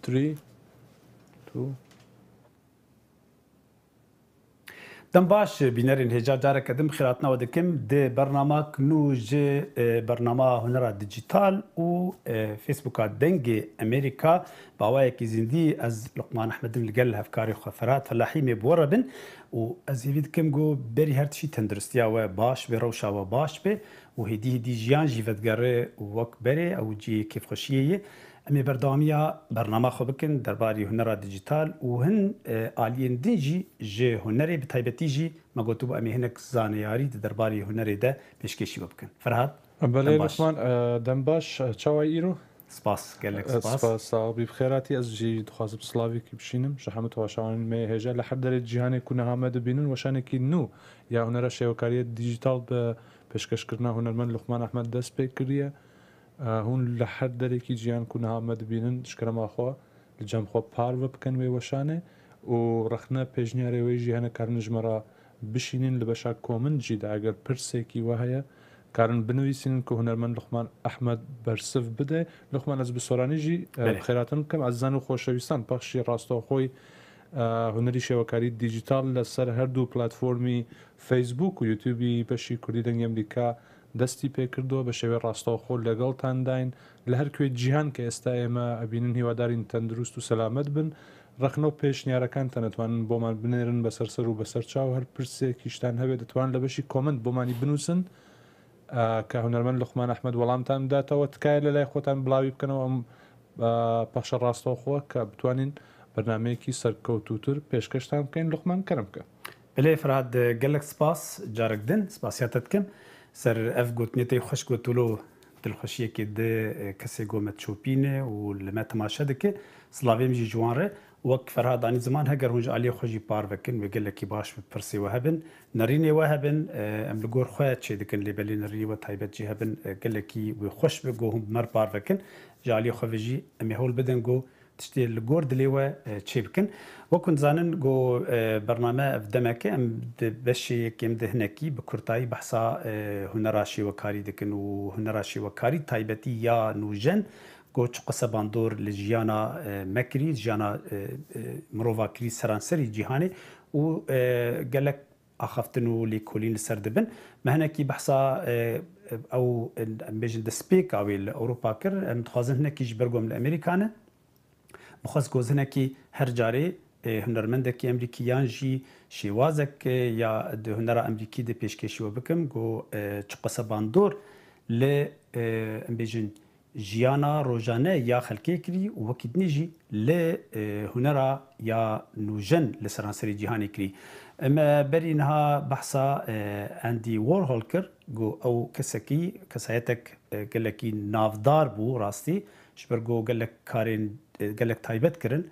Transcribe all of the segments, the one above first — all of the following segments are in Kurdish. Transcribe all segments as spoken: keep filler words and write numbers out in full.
Three, two. Dem baş, bînerên hêja, careke din bi xêr hatina we dikim di bernamak nû ji, e, bernama Hunera Dijital û, e, Facebooka Dengê Amerîka. Bi awayekî zindî ez Luqman Ehmedim li gel hevkarê xwe Ferhat Felahî me bi we re bin û ez hêvî dikim ku berî her tiştî tenduristiya we baş be, rewşa we baş be û hêdî hêdî jiyan jî vedigere wek berê, ew cihê kêfxweşiyê ye. Em ê berdewamiya bernama xwe bikin derbarî hunera dîjîtal û hin, e, aliyên din jî ji hunerê, bi taybetî jî me gotibû em ê hinek zaneyarî di derbarî hunerê de pêşkêşî we bikin. Ferhat, Belê, dem baş. Luqman, e, dem baş. E, çawa yî îro? Spas, gelek E, spas. Spas, sax bî, bi xêr hatî. Ez jî dixwazim slavekî bişînim ji hemû temaşevanên me yê hêja li her derê cîhanê ku niha me dibînin. Weşanekî nû ya hunera şêwekariyê dîjîtal bi pêşkêşkirina hunermend Luqman Ehmed dest pê kiriye. E, hûn li her derekî cîhan ku niha me dibînin, ji kerema xwe li cem xwe parve bikin wê weşanê û rexne pêşniyarê wê jî hene, karin ji me re bişînin li beşa comment jî de, eger pirsekî we heye, karin binivîsînin ku hunermend Luqman Ehmed bersiv bide. Luqman, ez bi soranî jî, e, Belê. bi xêratin bikim. Ezizan û xoşewîstan, pexşî rastoxoyî, e, hunerî şêwekarî dîjîtal li ser her du platformî Facebook û YouTubeî beşî Kurdî Dengê Amerîka destî pê kirdo, bi şêwê rastoxo legeltan dayîn. Li her kuê cîhan ke êsta ême ebînin, hîwadarîn tendurust û selamet bin. Rexno pêşniyarekan te netwanin boman binêrin beser ser û beser çaw. Her pirsêkî ji tan hebe, ditwanin li beşî comment bomanî binûsin, e, ke hunermend Luqman Ehmed welamtan bidatewe. Tikaye li lay xwetan bilawî bikin û em, e, pexşa rastoxo ke bitwanîn bernameyekî serkewtûtir pêşkêştan bikeyn. Luqman, kerem ke. Belê Ferhat, gelek spas, carek din spasiya te dikim. Ser ev gotinê te xweş got, wilo dilxweşiyekê di, e, kesê go me çopîne û li me temaşe dike. Slavê min jî ji wan re. Wek Ferhat anî ziman, heger hûn ji aliyê xwe jî parve kin, wê gelekî baş bi pirsê we hebin, nerînê we hebin, e, em li gor xwe çê dikin, lê belê nerînê we taybet jî hebin, e, gelekî wê xweş bi go hûn bi me re parve kin. Ji aliyê xwe ve jî em ê hewl bidin go tiştê li gor dilê we, e, çê bikin. Wek hûn dizanin, go, e, bername ev demeke em di beşê yekêm de hinekî bi kurtayî behsa, e, hunera şêwekarî dikin û hunera şêwekarî taybetî ya nûjen, go çiqase bandor li jiyana, e, me kirî, jiyana, e, e, mirova kirî seranserî cîhanê û, e, gelek axaftin û lêkolîn li ser dibin. Me hinekî behsa, e, e, ew, e, em bêjin destpêka wê li Ewropa kir. Em dixwazin hinekî ji ber ku em li Amerîka ne. Bixwest ku ez hinekî her carê, e, hunermendekî Amerîkî yan jî şêwazek, e, ya di hunera Amerîkî de pêşkêşî we bikim ku, e, çiqase bandor li, e, em bêjin jiyana rojane ya xelkê kirî û wekî dinê jî li, e, hunera ya nûjen li seranserê cîhanê kirî. Em, e, berî niha behsa, e, Andy Warhol kir, ku ew kesekî, kesayetek, e, gelekî navdar bû rastî, ji ber ku gelek karên, e, gelek taybet kirin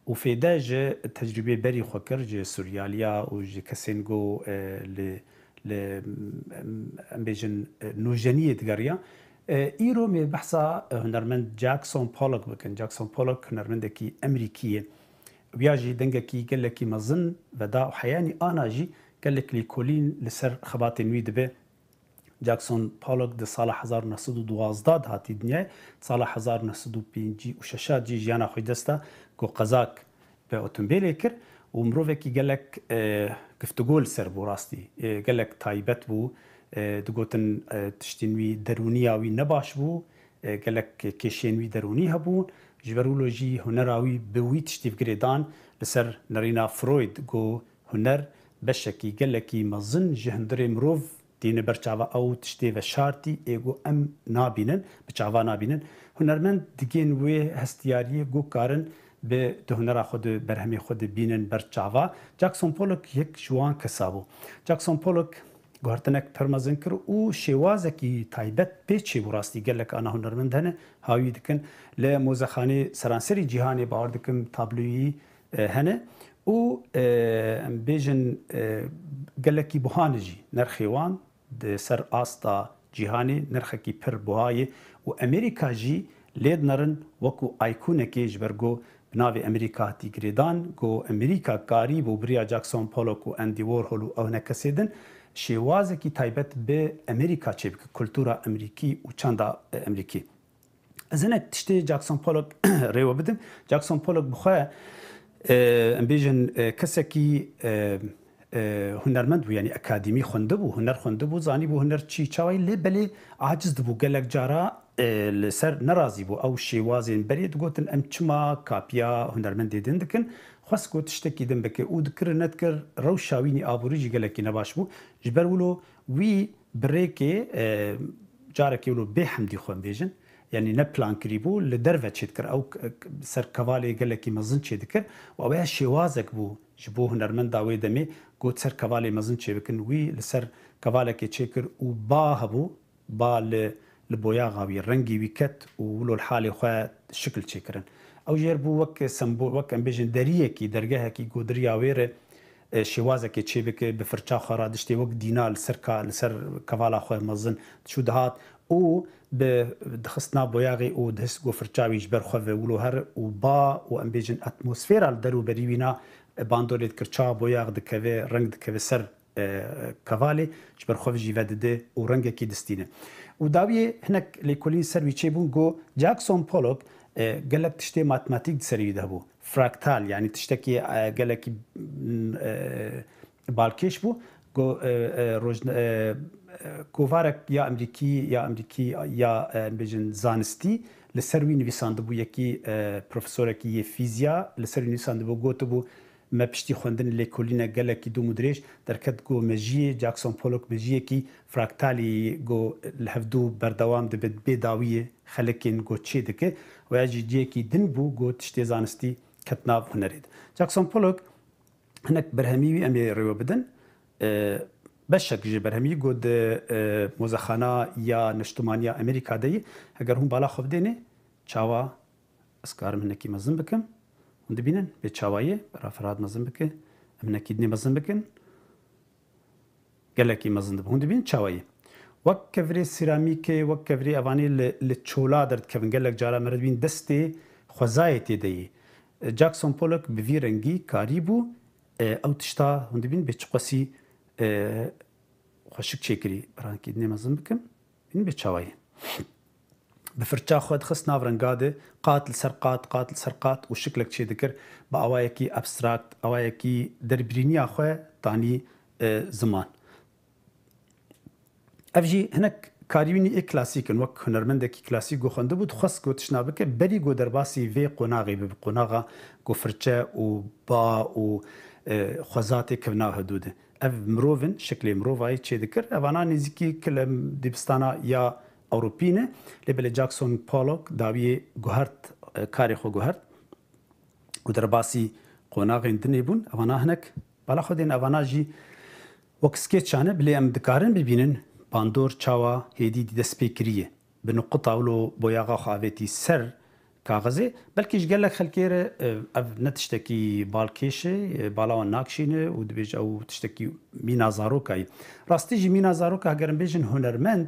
û fêde ji tecrûbê berî xwe kir, ji suryaliya û ji kesên ku, e, li li, em, em bêjin, e, nûjeniyê digeriya. E, îro me behsa, e, hunermend Jackson Pollock bikin. Jackson Pollock hunermendekî Amerîkî ye. Wiya jî dengekî gelekî mezin veda û heyanî ana jî gelek lêkolîn li ser xebatên wî dibe. Jackson Pollock di sala hezar û neh sed û duwazdeh de hatî dinyayê, di sala hezar û neh sed û pêncî û şeş jî jiyana xwe ji dest da ku qezak bi otomobilê kir û mirovekî gelek, e, giftigo li ser bû rastî. E, gelek taybet bû. E, digotin, e, tiştên wî derûniya wî ne baş bû. E, gelek kêşeyên wî derûnî hebûn. Ji ber wilo jî hunera wî bi wî tiştî bi girêdan li ser nerîna Freud ku huner beşekî gelekî mezin ji hundirê mirov tîne ber çava ew tiştê veşartî ê ku em nabînin, bi çava nabînin. Hunermend digên wê hestiyariyê ku karin bi di hunera xwe de, berhemê xwe de bînin ber çava. Jackson Pollock yek ji wan kesa bû. Jackson Pollock guhertinek pir mezin kir û şêwazekî taybet pê çêbû rastî. Gelek ana hunermend hene, hawî dikin. Li mozexanê seranserî cîhanê bawer dikim tabloyî, e, hene û, e, em bêjin, e, gelekî buha ne jî nirxê wan di ser asta cîhanê nirxekî pir buha ye û Amerîka jî lê dinerin wekû îkonekê, ji ber ku bi navê Amerîka hatî girêdan, ku Amerîka karîbû bi riya Jackson Pollock û Andy Warhol û ew hinek kesê din şêwazekî taybet bi Amerîka çêbike, kultura Amerîkî û çanda, e, Amerîkî. Ez hinek tiştê Jackson Pollock rêwe bidim. Jackson Pollock bi xwe, e, em bêjin, e, kesekî, e, e, hunermend bû, yanî akademî xwendibû, huner xwendibû, zanîbû huner çi çawa ye, lê belê aciz dibû gelek cara, e, li ser nerazî bû. Ew şêwazên berê digotin, em çima kapiya hunermendê din dikin? Xwest ku tiştekî din bike û dikir nedikir, rewşa wî nî aborî jî gelekî nebaş bû. Ji ber wilo wî bi rêkê, e, carekê wilo bê hemdî xwe bêjin, yanî ne plankirî bû, li derve çêdikir. Ew k-, k-, ser kevalê gelekî mezin çêdikir û ew ya şêwazek bû ji bo hunermenda wê demê, got ser kevalê mezin çêbikin. Wî li ser kevalekê çêkir û ba hebû, ba li, li boyaxa wî, rengê wî ket û wilo li halê xwe şikil çêkirin. Ew jêr bû wek sembol, wek em bêjin deriyekî, dergehekî ku di riya wê re, e, şêwazekê çêbike, bi firça xwe radiştê wek dîna li ser ka-, li ser kevala xwe mezin diçû dihat û bi, dixist nav boyaxê û dihist ku firça wî ji ber xwe ve wilo here û ba û em bêjin atmosfera li derûberî wîna, e, bandorê dikir, çawa boyax dikeve, reng dikeve ser, e, kevalê, ji ber xwe ve jî vedide û rengekî distîne. Û dawiyê hinek lêkolîn ser wî çêbûn, got Jackson Pollock, e, gelek tiştê matematîk di serê wî de hebû. Fraktal, yanî tiştekî, e, gelekî, e, balkêş bû. Go, e, e, rojna-, e, e, kovarek ya Amerîkî, ya Amerîkî, ya, e, em bêjin zanistî, li ser wî nivîsandibû, yekî, e, profesorekî yê fîzya, li ser wî nivîsandibû, gotibû, me piştî xwendin lêkolîne gelekî dûm û dirêj derket ku mejiyê Jackson Pollock mejiyekî fraktalî ku li hevdû berdewam dibe, bê dawiyê xelekên ku çê dike. Waya jî cihekî din bû ku tiştê zanistî ket nav hunerê de. Jackson Pollock hinek berhemî wî em ê rêwe bidin. E, beşek ji berhemî ku di, e, mozexana ya neştimaniya Amerîka de yî, heger hûn bala xwe bidênê, çawa ez karim hinekî mezin bikim. Hûn dibînin bê çawa ye, bera Ferhat mezin bike. Em hinekî dinê mezin bikin. Gelekî mezin dibe. Hûn dibînin çawa ye. Wek kevirê sîramîkê, wek kevirê evanê li, li çola derdikevin. Gelek cara me re dibîn destê xwezayê tê de yî. Jackson Pollock bi vî rengî karîbû, e, ew tişta hûn dibîn bê çiqasî, e, xweşik çêkirî. Berankî dinê mezin bikim. Bîn bê çawa ye. Bi firça xwe dixist nav renga de, qat li ser qat, qat li ser qat û şiklek çêdikir, bi awayekî abstrakt, awayekî derbirîniya xwe tanî, e, ziman. Ev jî hinek karî wî nî ê klasîk in, wek hunermendekî klasîk ku xwendibû, dixwest ku tiştna bike, berî ku derbasî vê qonaxê bibe, qonaxa ku firçe û ba û, e, xweza tê kevna hevdû de. Ev mirov in, şeklê mirovayî çêdikir. Evana nêzîkî kilem dibistana ya Ewropî ne, lê belê Jackson Pollock dawiyê guhert, e, karê xwe guhert. Ku derbasî qonaxên dinê bûn, evana hinek bala xwe dên, evana jî wek skeçan e, bilê em dikarin bibînin bandor çawa hêdî dî dest pê kiriye. Bi nuqita wilo boyaxa xwe avêtî ser kaxizê, belkî ji gelek xelkê re, e, ev ne tiştekî balkêş e, e, bala wan nakşîne û dibêje ew tiştekî mîna zaroka ye. Rastî jî mîna zaroka, heger em bêjin hunermend,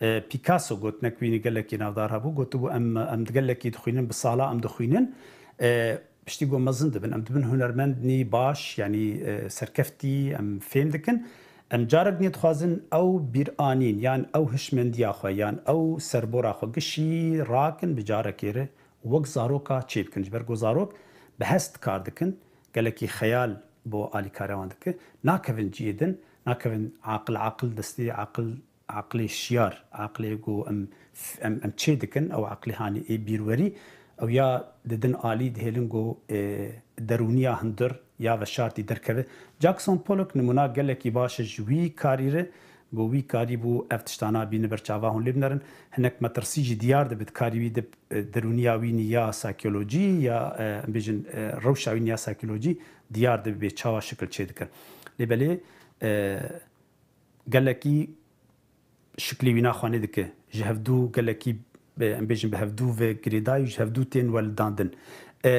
e, Picasso gotinek wî gelekî navdar hebû, gotibû, em, em di gelekî dixwînin, bi sala em dixwînin, e, piştî ku mezin dibin, em dibin hunermendnî baş, yanî, e, serkeftî, em fêm dikin. Em carek nê dixwazin ew bîranîn, yan ew hişmendiya xwe, yan ew serbora xwe gişî rakin bi carekê re wek zaroka çêbikin. Ji ber ku zarok bi hest kar dikin, gelekî xeyal bo alîkariya wan dike. Nakevin cihê din, nakevin aqil, aqil destê aqil, aqilê şiyar, aqilê ku em, em, em çê dikin, ew aqilê hanî ê bîrwerî, ew ya didin alî, dihêlin ku, e, derûniya hundir ya veşartî derkeve. Jackson Pollock nimûna gelekî baş e ji wî karî re, ku wî karî bû ev tiştana bîne ber çava hûn lê binerin. Hinek metirsî jî diyar dibe di karî wî de, e, derûniya wî nî ya sakolojî ya, e, em bêjin, e, rewşa wî nî ya sakolojî diyar dibe bê çawa şikil çêdikir. Lê belê, e, gelekî şiklê wîna xwe nedike. Ji hevdû gelekî, e, em bêjin bi hevdû ve girêdayî û ji hevdû tên welidandin. E,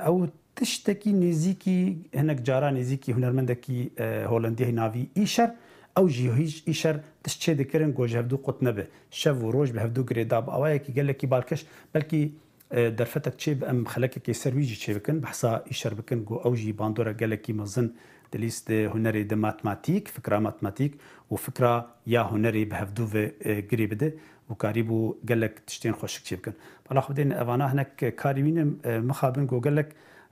ew tiştekî nêzîkî, hinek cara nêzîkî hunermendekî, e, Holandiyayî navî Îşer, ew jî hîj Îşer tişt çê dikirin ku ji hevdû qut nebe. Şev û roj bi hevdû girêda bi awayekî gelekî balkêş, belkî, e, derfetek çê bi em xelekekê ser wî jî çê bikin, behsa Îşer bikin ku ew jî bandorek gelekî mezin lîst di hunerê de matematîk, fikra matematîk û fikra ya hunerê bi hevdû ve, e, girê bide û karîbû gelek tiştên xweşik çêbikin. Bala xwe dên evana hinek karî wî ne, e, mixabin ku gelek,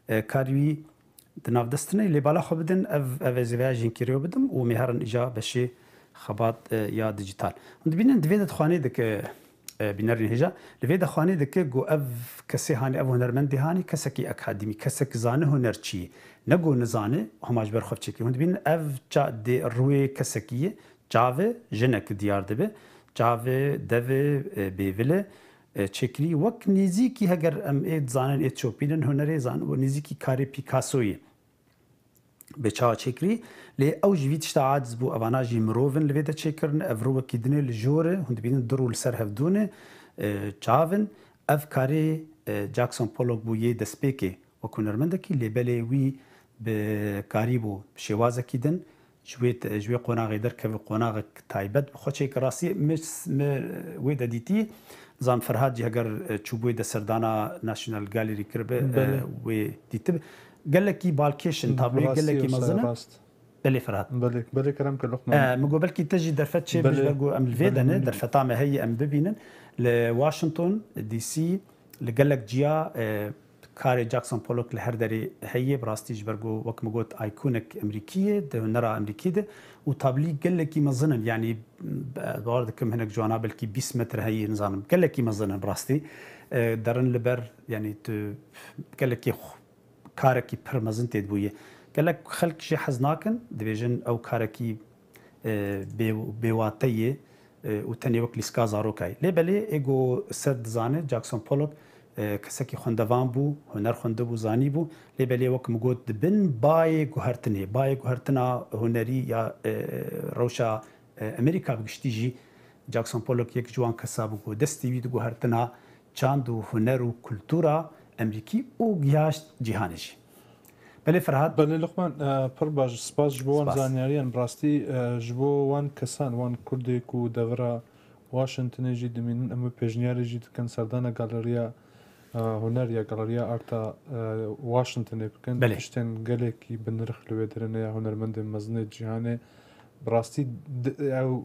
e, karî wî di nav dest ne, lê bala xwe bidin, ev, ev ez ê vêya jî hinkî rê bidim û mê herin îja beşê xebat, e, ya dijital. Hûn dibînin, di vê de dixwanê dike, e, bînerên hêja, li vê de xwanê dike ku ev kesê hanî, ev hunermendê hanî, kesekî akademî, kesek zane huner çi ye. Ne ku nizane, hema ji ber xwe çêkirî. Hûn dibînin, ev ça-, dê rûyê kesekî ye, çav e, jinek diyar dibe, çav e, dev e, e, bêvil e, e, çêkirî. Wek nêzîkî, heger em ê dizanin, ê çopînin, hunerê zan, û nêzîkî karê Picassoyê. Bê çawa çêkirî, lê ew ji vî tişta aciz bû, evana jî mirov in li vê de çêkirin, ev rûwekî din e, li jor e, hûn dibînin du rû li ser hevdû ne, e, çav in. Ev karê, e, Jackson Pollock bû yê destpêkê wek hunermendekî, lê belê wî bi karî bû bi şêwazekî din ji wê te-, ji wê qonaxê derkeve, qonaxek taybet bi xwe çêkir. Rastî min, min wê de dîtî, zan Ferhat jî heger, e, çûbûyê de serdana National Gallery kiribe, e, Belê. wê dîtibe. Gelekî balkêş in, tabloyê Rastî gelekî wisa mezin e. rast. Belê Ferhat. Belê, belê kerem ke Luqman. E, min got belkî te jî derfet çêbe ji Belê. ber ku em li vê Belê, de ne, belê. derfeta me heye em bibînin. Li Washington D C, li gelek ciya, e, karê Jackson Pollock li her derê heye, bi rastî ji ber ku wek min got iconic Amerîkî ye, di hunera Amerîkî de û tablî gelekî mezin in, yanî, e, bawer dikim hinek ji wana belkî bîst metre heye, nizanim. Gelekî mezin in bi rastî. E, derin li ber, yanî tu gelekî xu-, karekî pir mezin tê dibûye. Gelek xelk jê hez nakin, dibêjin ew karekî, e, bê-, bêwate ye, e, û tenê wek lîska zaroka ye. Lê belê ê ku ser dizane, Jackson Pollock, e, kesekî xwendevan bû, huner xwendibû, zanîbû. Lê belê wek min got, di bin bayê guhertinê, bayê guhertina hunerî ya, e, rewşa, e, Amerîka bi giştî jî Jackson Pollock yek ji wan kesa bû ku destê wî di guhertina çand û huner û kultura Amerîkî û gihaşt cîhanê jî. Belê Ferhat. Belê Luqman, e, pir baş, spas ji bo wan Spas. zanyariyan. Bi rastî, e, ji bo wan kesan, wan Kurdê ku devira Washingtonê jî dimînin, em wê pêşniyarê jî dikin serdana galeriya, e, huner ya galeriya arta, e, Washingtonê bikin. Belê. Tiştên gelekî bi nirx li wê derê ne ya hunermendên mezin ê cîhanê. Bi rastî de-, ew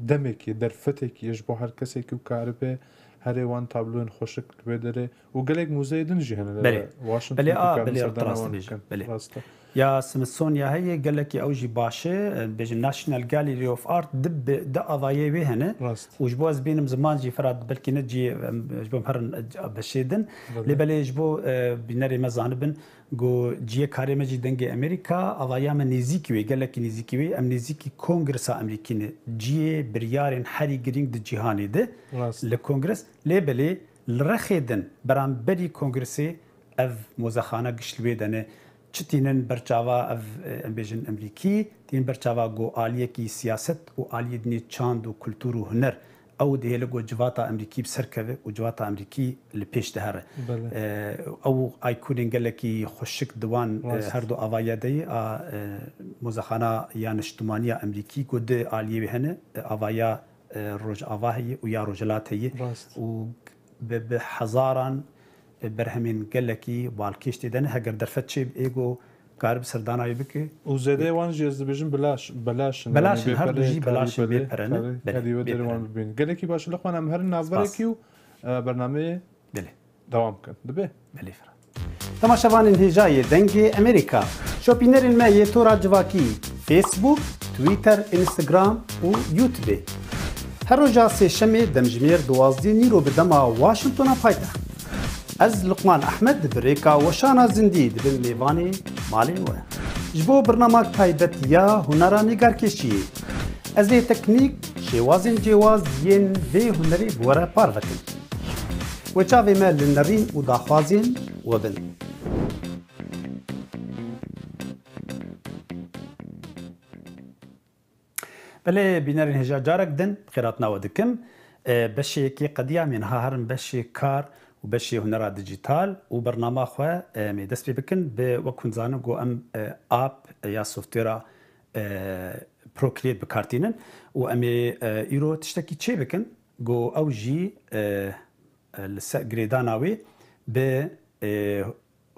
demekî, derfetekî ye ji bo her kesekî û karibe herê wan tabloyên xweşik li wê derê û gelek muzeyê din jî hene li Belê. Washington Belê, ku a, karin belê, serdana rast wan dibêjin. bikin. Belê. Rast e. Ya Smithsonia heye, gelekî ew jî baş e, e, bêjin National Gallery of Art di bi-, di avayê wê hene. Rast. Û ji bo ez bînim ziman jî Ferhat belkî ne cî, em, ji bo em herin, e, beşê din. Belê. Lê belê ji bo, e, bînerê me zanibin, Got, ciyê karê me jî Dengê Amerîka, avaya me nêzîkî wê, gelekî nêzîkî wê. Em nêzîkî Kongresa Amerîkî ne. Ciyê biryarên herî girîng di cîhanê de Rast. li Kongres. Lê belê li rexê din beramberî Kongresê ev mozexana giş li wê de ne. Çi tînin berçava ev, e, em bêjin Amerîkî, tînin berçava ku aliyekî siyaset û aliyê dinê çand û kultur û huner Ew dihêle ku civata Amerîkî bi ser keve û civata Amerîkî li pêş dihere. Belê. E, ew ikonên gelekî xweşik di wan, e, Rast. her du avaya de ye, a, e, mozexana ya niştimaniya Amerîkî ku di aliyê wê hene, e, avaya, e, Rojava heye û ya Rojhilat heye Rast. û bi, bi hezaran, e, berhemên gelekî balkêş tê de ne. Heger derfet çê ê ku karib serdana wê bike. Û zêdeyê wan jî ez dibêjim bilaş, belaş in. Belaş in, Yanî her du bêperê jî karî belaş in, bêperê, bêpere ne? karî, Belê, karî wê derê wan bêperê. bibînin. Gelekî baş. Luqman, em herin Spas. navberekî û, e, bernameyê Belê. dewam bikin. Dibe? Belê, Ferhat. Temaşevanên hêja yê Dengê Amerîka. Şopînerên me yê tora civakî, Facebook, Twitter, Instagram û YouTube. Her roja sêşemê demjimêr duwazdeh nîro bi dema Washingtona paytext. Ez Luqman Ehmed bi rêka weşana zindî dibim mêvanê malê we. Ji bo birnamak taybet ya hunera nêgarkêşiyê. Ez ê teknîk, şêwazên cêwaz yên vê hunerê bi we re parve kim. Wê çavê me li nerîn û daxwazên we bin. Belê, bînerên hêja carek din bi xêr hatina we dikim. E, beşê yekê qediya, em ê niha herin beşê kar û beşê hunera dijîtal û bernama xwe, e, em ê dest pê bikin. Bi wek hûn zanin ku em, e, app, e, ya softwêra, e, Procreate bi kar tînin û em ê, e, îro tiştekî çê bikin ku ew jî, e, e, li ser girêdana wê bi, e,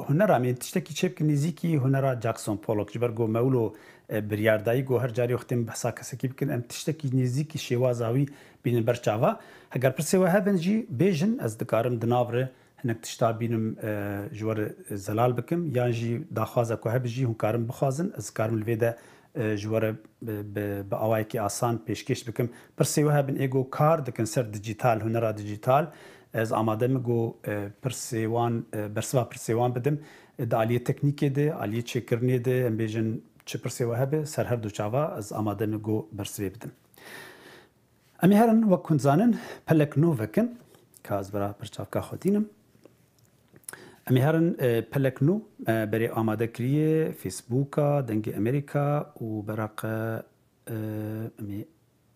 hunera me, tiştekî çêbikin nêzîkî hunera Jackson Pollock. Ji ber ku me wilo, e, biryar dayî ku her carî wextê em behsa kesekî bikin, em tiştekî nêzîkî şêwaza wî bînin ber çava. Heger pirsê we hebin jî bêjin, ez dikarim di nav re hinek tişta bînim, e, ji we re zelal bikim, yan jî daxwaza ku hebe jî hûn karin bixwazin, ez karim li vê de, e, ji we re bi, bi, bi awayekî asan pêşkêş bikim. Pirsê we hebin ê ku kar dikin ser dîjîtal, hunera dîjîtal, ez amade me ku, e, pirsê wan, e, bersiva pirsê wan bidim. E, di aliyê teknîkê de, aliyê çêkirinê de, em bêjin çi pirsê we hebe, ser her du çava ez amade me ku bersivê bidim. Em ê herin, wek hûn dizanin, pelek nû vekin, ka ez bira pirçavka xwe dînim. Em ê herin, e, pelek nû, e, berê amade kiriye, Facebooka, Dengê Amerîka û beraqe, e, em ê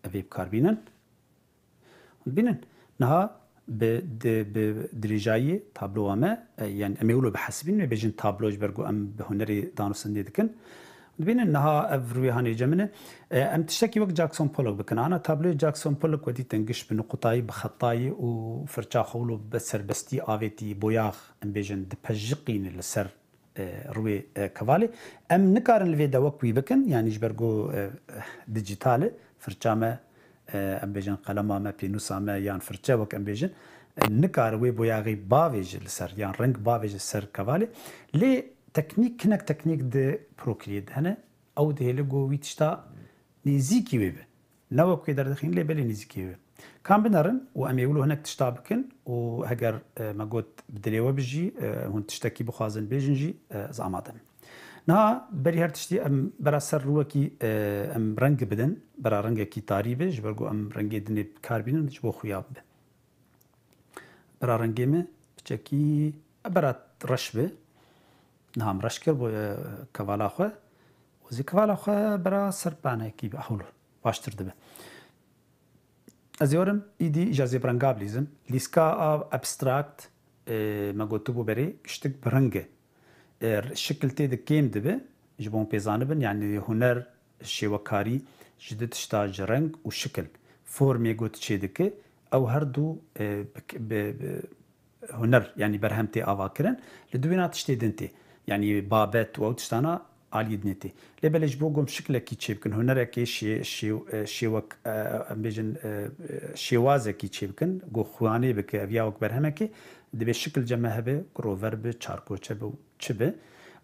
evê bi kar bînin. Hûn dibînin, niha bi, di, bi dirêjayî tabloya me, e, yani em ê wilo bihesibîn, me bêjin tablo ji ber ku em bi hunerê danûstandinê dikin. Dibînin niha ev rûyê hanê ce min e. E, em tiştekî wek Jackson Pollock bikin. Ana tabloyê Jackson Pollock we dîtin giş bi nuqutayî, bi xetayî û firça xwe wilo bi serbestî avêtî boyax, em bêjin dipejiqîne li ser, e, rûyê, e, kevalê. Em nikarin li vê de wek wî bikin, yanî ji ber ku, e, dîjîtal e, firça me, e, em bêjin qelema me, pênûsa me yan firçe wek em bêjin, e, nikare wê boyaxê bavêje li ser, yan reng bavêje ser kevalê. Lê teknîk, hinek teknîk di prokiriyê de hene, ew dihêle ku wî tişta nêzîkî wê be. Ne wek wê derdixîn, lê belê nêzîkî wê be. Ka em binerin û em ê wilo hinek tişta bikin û heger, e, me got bi dilê we bijî, e, hûn tiştekî bixwazin bêjin jî, e, ez amade me. Niha berî her tiştî em bera ser rûwekî, e, em reng bidin, bera rengekî tarî be, ji ber ku em rengê dinê bi kar bînin, ji bo xuya bibe. Bera rengê me piçekî, bera reş be. Niha em reş kir bo, e, kevala xwe. Û zî kevala xwe bera ser panekî be, hewlo, baştir dibe. Ez ê werim, îdî îca zêbrenga bilîzim. Lîska a abstract, e, me gotibû berê, giştik bi reng e. E, şikil tê de kêm dibe, ji bo hûn pê zanibin, yanî huner, şêwekarî ji du tişta, ji reng û şikil. Formê ku tu çêdike, ew her du, e, bi, bi, bi huner, yanî berhem tê avakirin. Li dûvîna tiştê din tê. Yanî babet û ew tiştana aliyê dinê tê. Lê belê ji bo ku em şiklekî çêbikin, hunerekê şê-, şê-, e, şêwek-, e, em bêjin, e, e, şêwazekî çêbikin, ku xuyanê bike, ev ya wek berhemekê, divê şikil cem me hebe, ku rover be, çarkoçe be û çi be.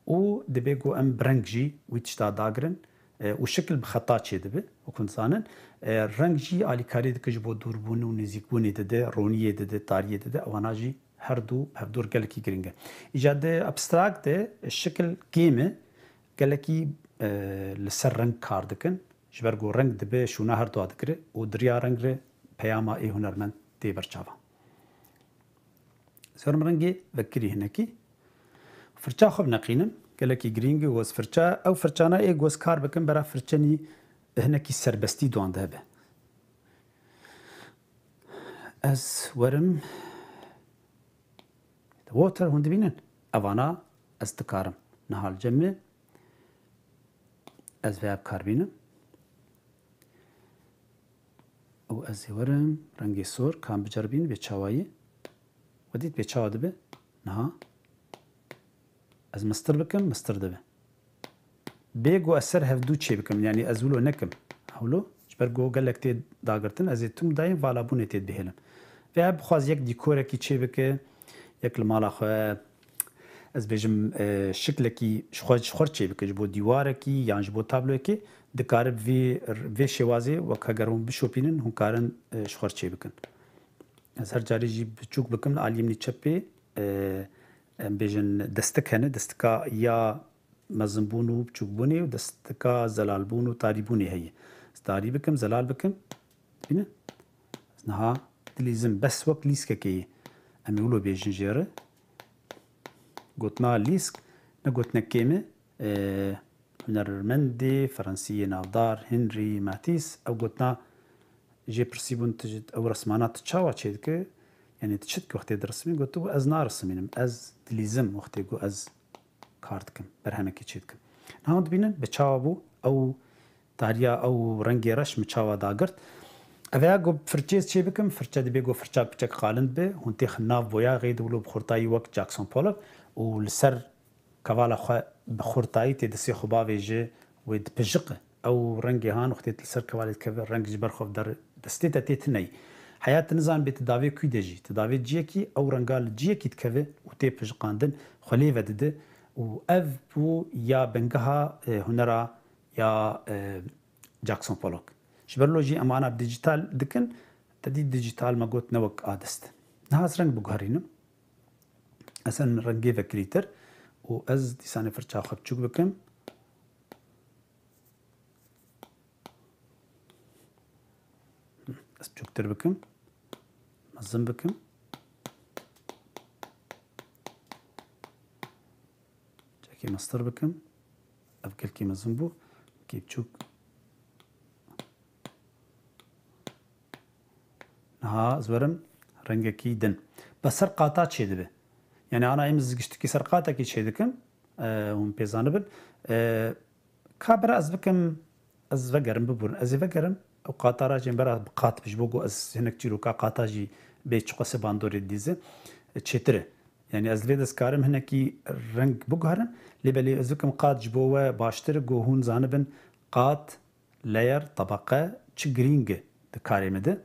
Û divê ku em bi reng jî wî tişta dagirin, e, û şikil bi xeta çêdibe, wek hûn dizanin. E, reng jî alîkarî dike ji bo dûrbûn û nêzîkbûnê dide, roniyê dide, tariyê dide, ewana jî her du hevdûr gelekî giring e. Îca di abstract de şikil kêm e, gelekî, e, li ser reng kar dikin. Ji ber ku reng dibe şûna her dua digire û di riya reng re peyama ê hunermend tê ber çavan. Zorim rengê vekirî hinekî. Firça xwe bineqînim. Gelekî girîng e, wez firça. Ew firçana ê ku ez kar bikim, bera firçenî hinekî serbestî duan de hebe. Ez werim. Water, hûn dibînin? Evana ez dikarim. Niha li cem me ez vê bi kar bînim. Û ez ê werim rengê sor, ka em biceribîn bê çawayî. We dît bê çawa dibe? Niha ez mistir bikim, mistir dibe. Bê ku ez ser hevdû çê bikim, yanî ez wilo nekim. Hewlo, ji ber ku gelek tê dagirtin, ez ê tim dayîn vala bûnê tê dibihêlim. Vê her bixwaz yek dîkorekî çê bike, yek li mala xwe, ez bêjim, e, şiklekî ji xwe, ji xwe çê bike, ji bo dîwarekî yan ji bo tabloyekê, dikare bi vê, vê şêwazê wek heger hûn bişopînin, hûn karin, e, ji xwe çê bikin. Ez her carî jî biçûk bikim, li aliyê min çepê, e, em bêjin destik hene, destika ya mezinbûn û biçûkbûnê û destika zelalbûn û tarîbûnê heye. Ez tarî bikim, zelal bikim. Bîne? Ez niha dilîzim, bes wek lîskekê ye. Em ê wilo bêjin jê re. Gotina lîsk, ne gotinek kêm e. E, hunermendê Fransî yê navdar Henri Matisse ew gotina jê pirsîbûn, tu ji, ew resmana tu çawa çêdike? Yanî tu çi dike wextê diresimî? Gotibû, ez narisimînim, ez dilîzim wextê ku ez kar dikim, berhemekê çêdikim. Niha dibînin bi çawa bû, ew tariya, ew rengê reş min çawa dagirt. Ev ya ku firçê ez çê bikim, firçe dibê ku firçak piçek qalin be, hûn têxin nav boyaxê de wilo bi xurtayî wek Jackson Pollock û li ser Kevala xwe bi xurtayî tê destê xwe bavêje, wê dipijiqe. Ew rengê han wextê li ser kevalê dikeve, reng ji ber xwe dere, destê te tê tineyî. Heya tu nizan bê tu davê kû de jî. Tu davê ciyekî, ew renga li ciyekî dikeve û tê pijiqandin, xwe lê vedide û ev bû ya bingeha, e, hunera ya, e, Jackson Pollock. Ji ber lo jî em ana bi dîjîtal dikin, te dî dîjîtal me got ne wek a dest. Niha ez reng biguherînim. Ez em rengê vekirîtir û ez dîsanê firça xwe biçûk bikim. Ez biçûktir bikim. Mezin bikim. Çekê mestir bikim. Ev gelkî mezin bû. Kê biçûk. Niha ez werim rengekî din. Bi ser qata çêdibe. Yani ana em ez giştikî ser qatekî çêdikim. E, hûn pê zanibin. E, Ka bira ez bikim, ez vegerim, biburin. Ez ê vegerim, ew qata racên bera bi qat bi, ji bo ku ez hinek çîroka qata jî bê çiqasê bandorê dîze, e, çêtir e. Yani ez li vê de ez karim hinekî reng biguherim, lê belê ez bikim qat ji bo we baştir e, ku hûn zanibin qat, layer, tebeqe çi girîng e di karê me de.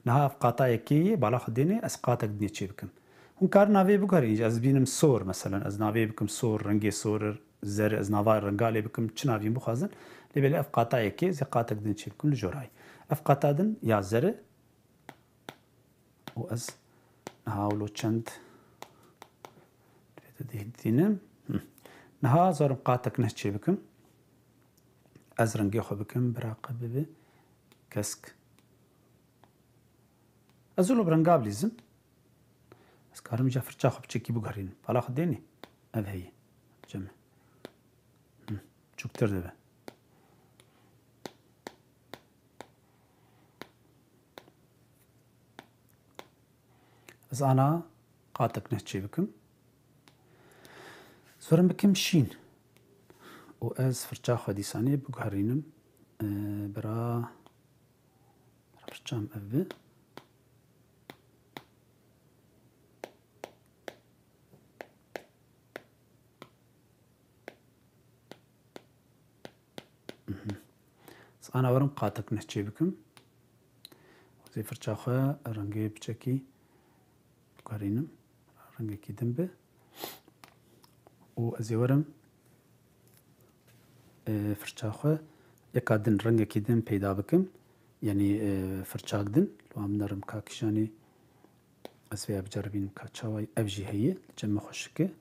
Niha ev qata yekê yê, bala xwe dênê, ez qatek dinê çê bikim. Hûn karin navê biguherîn jî, ez bînim sor, meselen, ez navê bikim sor, rengê sor, zer, ez nava renga lê bikim, çi navîn bixwazin. Lê belê ev qata yekê, ez ê qatek din çê bikim li jorayî. Ev qata din ya zer e û ez niha wilo çend dînim. Hı. Niha zarim qatek neh çê bikim. Ez rengê xwe bikim, bira qe bibe kesk. Ez wilo bi renga bilîzim. Ez karim ja firça xwe biçekî biguherînim. Pala xwe dênê. Ev heye. Cem e. Hı. Çûktir dibe. Ez ana qatek neh çê bikim. Zorim bikim şîn. Û ez firça xwe dîsanê biguherînim. Ee, bira Firçam ev bi. Mhm. Ez ana werim qatek neh çê bikim. Ez ê firça xwe rengê piçekî guherînim. Rengekî din bi. Û ez ê werim, e, firça xwe yeka din, rengekî din peyda bikim. Yanî, e, firçak din. Li wan binerim ka kîjanê ez vêya biceribînim ka çawa ev jî heye. Li cem min xweşik e.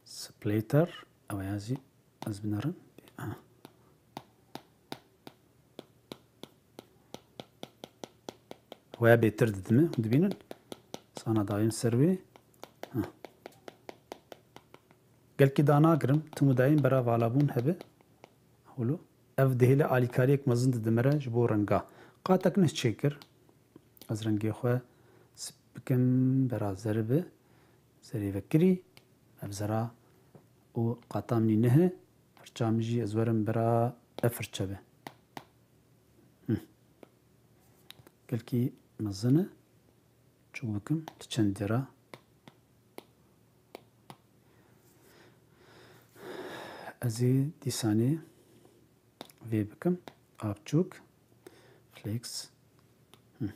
Splatter. Ew ya zî Ez binerim. Ha. Waya bêtir didime. Hûn dibînin? Sana dayîn ser wê. Ha. Gelkî danagirim. Tim û dayîn bera valabûn hebe. Holo. Ev dihêle alîkariyek mezin didimire ji bo renga. Qatek neh çêkir. Ez rengê xwe sip bikim, bera zeribi. Zerê vekirî, ev zera û qata min neh e. Firça min jî ez werim bira ev firçe be. Hı. Gelkî mezin e. Çûk bikim, tu çend dira. Ez ê dîsanê vê bikim. Apçûk. Flex. Hı.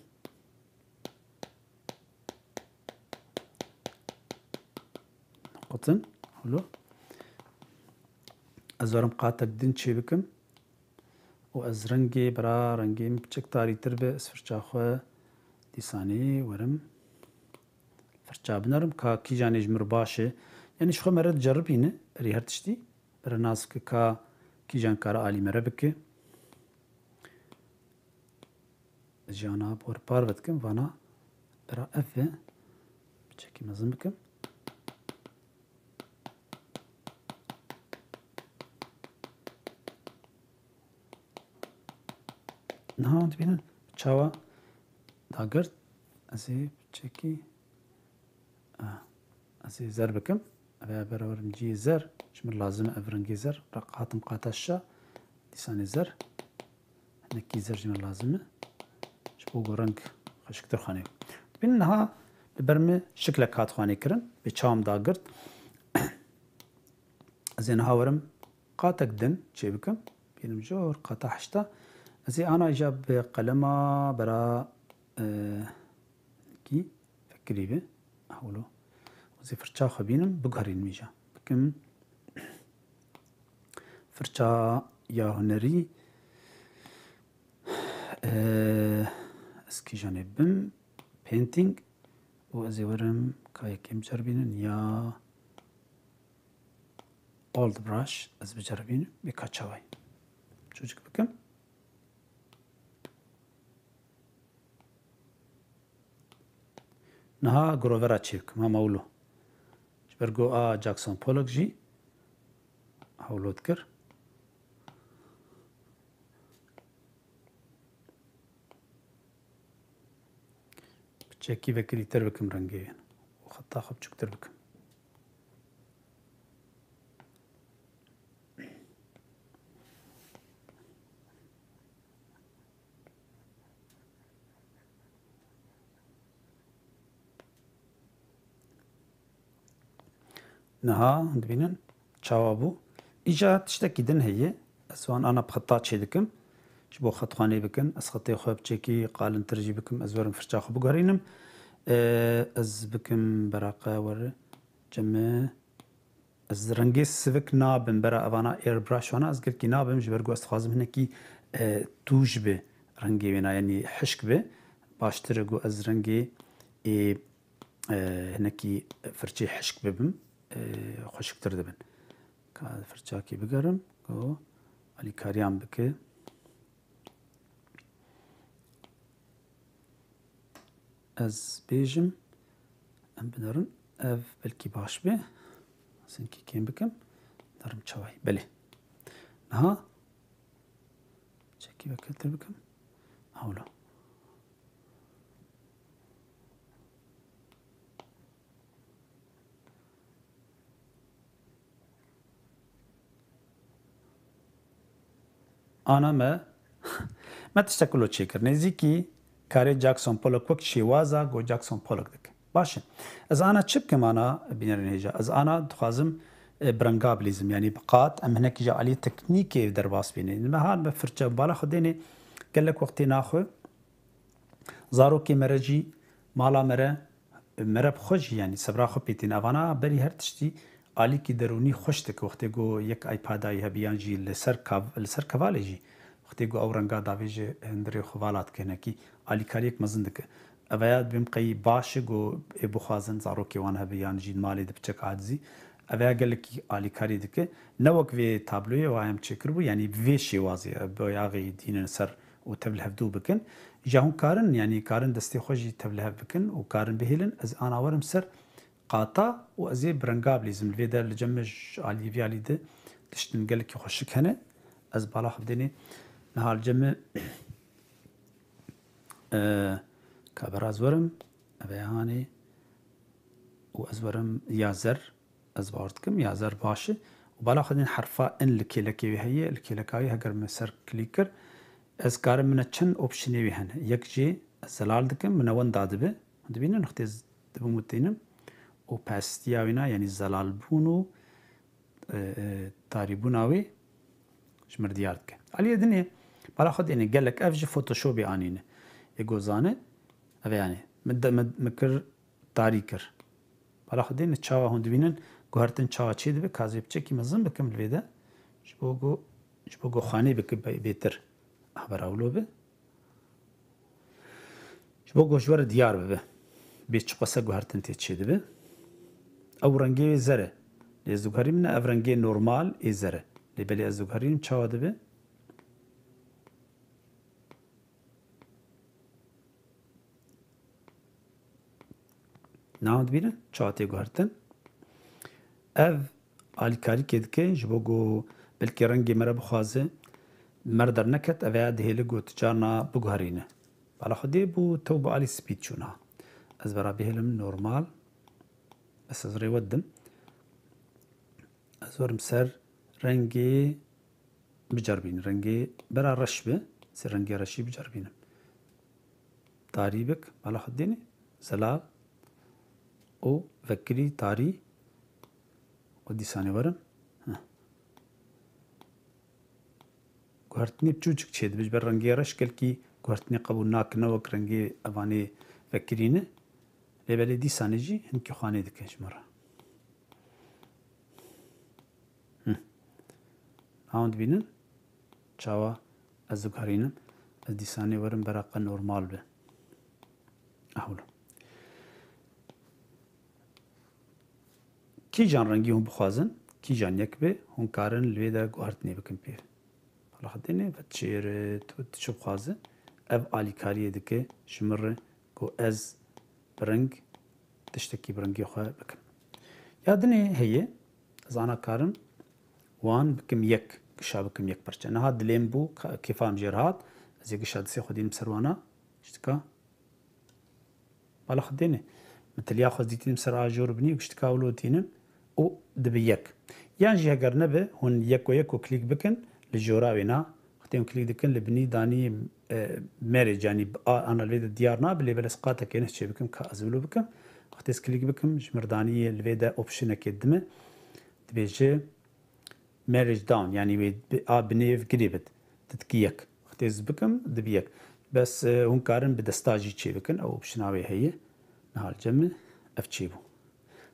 Qutin. Holo. Ez werim qatek din çê bikim. Û ez rengê bira, rengê min piçek tarîtir be, ez firça xwe dîsanê werim. Firça binerim, ka kîjanê ji mir baş e. Yanî ji xwe mere diceribîne, erê her tiştî. Bira nas bike ka kîjan kare alî mere bike. Jiyana bor parve dikim, vana bira ev e. Piçekî mezin bikim. Niha dibînin çawa dagirt, ez ê çekî, ah, ez ê zer bikim. Ev ê berawerim cî zer, ji min lazim e ev rengê zer. Ra hatim qata şa, dîsanê zer. Hinekî zer ji min lazim e. Ji bo ku reng xweşiktir xanê. Dibînin niha li ber min şiklek hat xanê kirin. Bê çawa min dagirt. Ez ê niha werim qatek din çê bikim. Bînim jor qata heşta. Ez ê ana îja bi qelema bera, e, kî fekirî bi. Hewlo. Ez ê firça xwe bînim, biguherînim îja. Bikim firça ya hunerî. E, ez kîjanê bim. Painting. Û ez ê werim ka yekê biceribînin ya Old brush ez biceribînim, bê ka çaway. Çûçik bikim. Niha Grovera çê bikim, hema wilo. Ji ber ku a Jackson Pollock jî hewlo dikir. Piçekî vekirîtir bikim rengê û xeta xwe biçûktir bikim. Niha dibînin çawa bû. Îja tiştekî din heye. Ez wan ana bi xeta çê dikim. Ji bo xetxanê bikin. Ez xetê xwe biçekî qalintir jî bikim. Ez werim firça xwe biguherînim. Ee, ez bikim beraqa were ceme. Ez rengê sivik nabim bera evana airbrush wana. Ez gelkî nabim ji ber ku ez dixwazim hinekî, e, tûj bi rengê wêna, yanî hişk bi. Baştir e ku ez rengê, e, e, hinekî firçê hişk bibim, e, xweşiktir dibin. Ka firçakî bigerim, ku alîkariyan bike. Ez bêjim, em binerin, ev belkî baş be. Sinkî kêm bikim, derim çawayî. Belê. Niha çekî veketir bikim. Hewla. Ana me, me tiştek wilo çêkir. Nêzîkî karê Jackson Pollock wek şêwaza ku Jackson Pollock dike. Baş e. Ez ana çi bikim ana bînerên hêja? Ez ana dixwazim, e, bi renga bilîzim, yanî bi qat. Em hinekî ji aliyê teknîkê derbas bîne. Me han me firçe bala xwe dênê gelek wextê naxwe. Zarokê me re jî, mala me re, me re bi xwe jî, yanî sebra xwe pê tîne. Evana berî her tiştî alîkî derûnî xweş dike. Wextê ku yek iPadayî hebe yan jî li ser kav-, li ser kevalê jî, wextê ku ew renga davêje hundirê xwe vala dike, hinekî alîkariyek mezin dike. Eveya dibêm qey baş e ku ê bixwazin zarokê wan hebe yan jî malê di piçek acizî. Eveya gelekî alîkarî dike. Ne wek vê tabloyê wa em çêkiribû, yanî bi vê şêwazê, bi axê dînin ser û tev li hevdû bikin. Îja hûn karin, yanî karin destê xwe jî tev li hev bikin û karin bihêlin. Ez ana werim ser qata û ez ê bi renga bilîzim. Li vê der li cem min ji alî vî alî de tiştin gelekî xweşik hene. Ez bala xwe bidênê niha li cem min, e, ka beraz werim, ev ê hanê û ez werim ya zer. Ez bawer dikim ya zer baş e. Û bala xwe dîn herfa in li kêlekê wê heye, li kêleka wê heger min ser klîk kir, ez karim mine çend optionê wê hene. Yek jê ez zelal dikim, mine wenda dibe. Hûn dibînin, wextê ez dibim û tînim. Û pastiya wêna, yanî zelalbûn û, e, e, tarîbûna wê ji mir diyar dike. Aliyê dinê, bala xwe dênê gelek ev ji Photoshopê anîne. Ê gozane, ev e yanî. Min de, min, min kir tarî kir. Bala xwe dêne çawa hûn dibînin, guhertin çawa çê dibe, ka ez ê piçekî mezin bikim li vê de. Ji bo ku, ji bo ku xanê bike bê-, bêtir. Ah, bera wilo be. Ji bo ku ji we re diyar bibe. Bê çiqasa guhertin tê çê dibe. Ew rengê wê zer e. Lê ez diguherînim ne ev rengê normal ê zer e. Lê belê ez diguherînim çawa dibe? Niha dibînin, çawa tê guhertin. Ev alîkarîkê dike, ji bo ku belkî rengê me re bixwaze, me re derneket, ev ya dihêle ku tu carna biguherîne. Bala xwe dê bû tew bi alî spî çû niha. Ez vera bihêlim normal. Bes ez rê we didim. Ez werim ser rengê biceribînin. Rengê bera reş be. Sê rengê reşî biceribînim. Tarî bik, bala xwe dênê. Zelal û vekirî tarî û dîsanê werin. Heh. guhertinê piçûçik çêdibe. Ji ber rengê reş gelkî guhertinê qebûl nakin, ne wek rengê evanê vekirî ne. Lê belê dîsanê jî hinkî xwanê dike ji me re. Hı. Ha hûn dibînin? Çawa ez diguherînim? Ez dîsanê werim bereqe normal be. Ahwilo. Kîjan rengî hûn bixwazin, kîjan yek be, hûn karin li wê de guhertinê bikin pê. Bala xwe dêne, ve çêre, tu, tu çi bixwaze, ev alîkariyê dike ji min re ku ez bi reng tiştekî bi rengê xwe bikim. Ya dinê heye, ez ana karim wan bikim yek, gişa bikim yek parçe. Niha dilêm bû, ka-, kêfa min jê re hat, ez ê gişa distê xwe dînim ser wana, ji dika Bala xwe dêne. Min tiliya xwe dîtînim ser a jor binî û giştika wilo dînim û dibi yek. Yan jî heger nebe, hûn yek û yek û klîk bikin, li jora wê na. Wextê hûn klîk dikin, li binî danî, e, merê canî a, ana li vê de diyar nabe, lê belê ez qateke neh çê bikim, ka ez wilo bikim. Wextê ez klîk bikim, ji mir danî li vê de optionekê dime. Dibêje, Marriage down, yanî wê bi-, a binêv girê bit. Ditkî yek. Wextê ez bikim, dibi yek. Bes, e, hûn karin bi desta jî çê bikin. Ew opşina wê heye. Niha li cem min ev çêbû.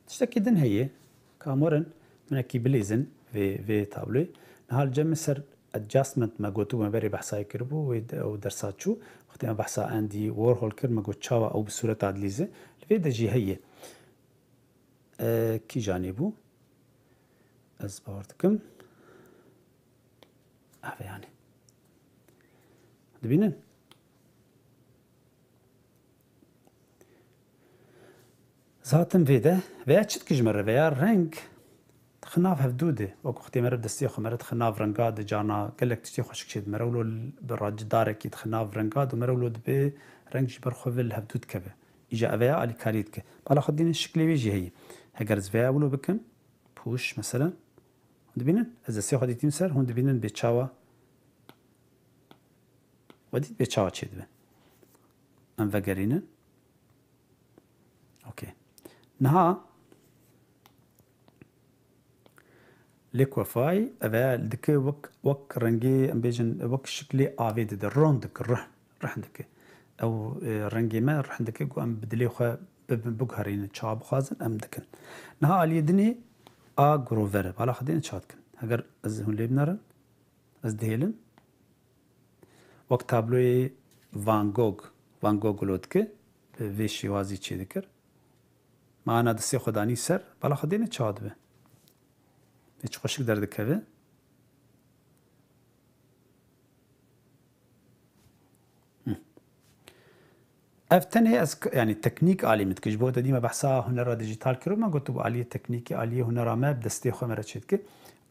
Tiştekî din heye. Ka em werin, hinekî bilîzin vê, vê tabloyê. Niha li cem min ser adjustment me gotibû, me berê behsa wê kiribû, wê de, ew dersa çû. Wextê me behsa Andy Warhol kir, me got çawa ew bi sûreta dilîze. Li vê de jî heye. E, kîjanê bû? Ez bawer dikim. Ev e yanî. Dibînin? Zaten vê de veya çi dikî ji me re veya reng dixe nav hevdû de. Wek wextê me re bi destê xwe me re dixe nav renga de, carna gelek tiştê xweşik çê dime re wilo bi racidarekî dixe nav renga de, me re wilo dibe reng ji ber xwe ve li hevdû dikeve. Îja ev veya alîkarî dike. Bala xwe dînin şiklê wê jî heye. Heger ez veya wilo bikim, pûş, meselen, hûn dibînin, ez destê xwe dîtîm ser, hûn dibînin bê çawa, we dît bê çawa çêdibe. Em vegerînin. Okey. Niha Liquify, ev e dike wek, wek rengê, em bêjin, wek şiklê avê dide, ron dike, rih, rih dike. Ew, e, rengê me rih dike, ku em bi dilê xwe bibin, biguherînin, çawa bixwazin, em dikin. Niha aliyê dinê a grover e. Bala xwe dêne çawa dikin. Heger ez hûn lê binerin, ez dihêlim. Wek tabloyê Van Gogh, Van Gogh wilo dike, bi vê şêwazî çê dikir. Me ana destê xwe danî ser, bala xwe dêne çawa dibe. Ê çi xweşik derdikeve. Hı. Ev tenê ez k-, yanî teknîk alî min dike. Ji bo te dîme behsa hunera dijîtal kiro, me gotibû aliyê teknîkê, aliyê hunera me bi destê xwe me re çêdike.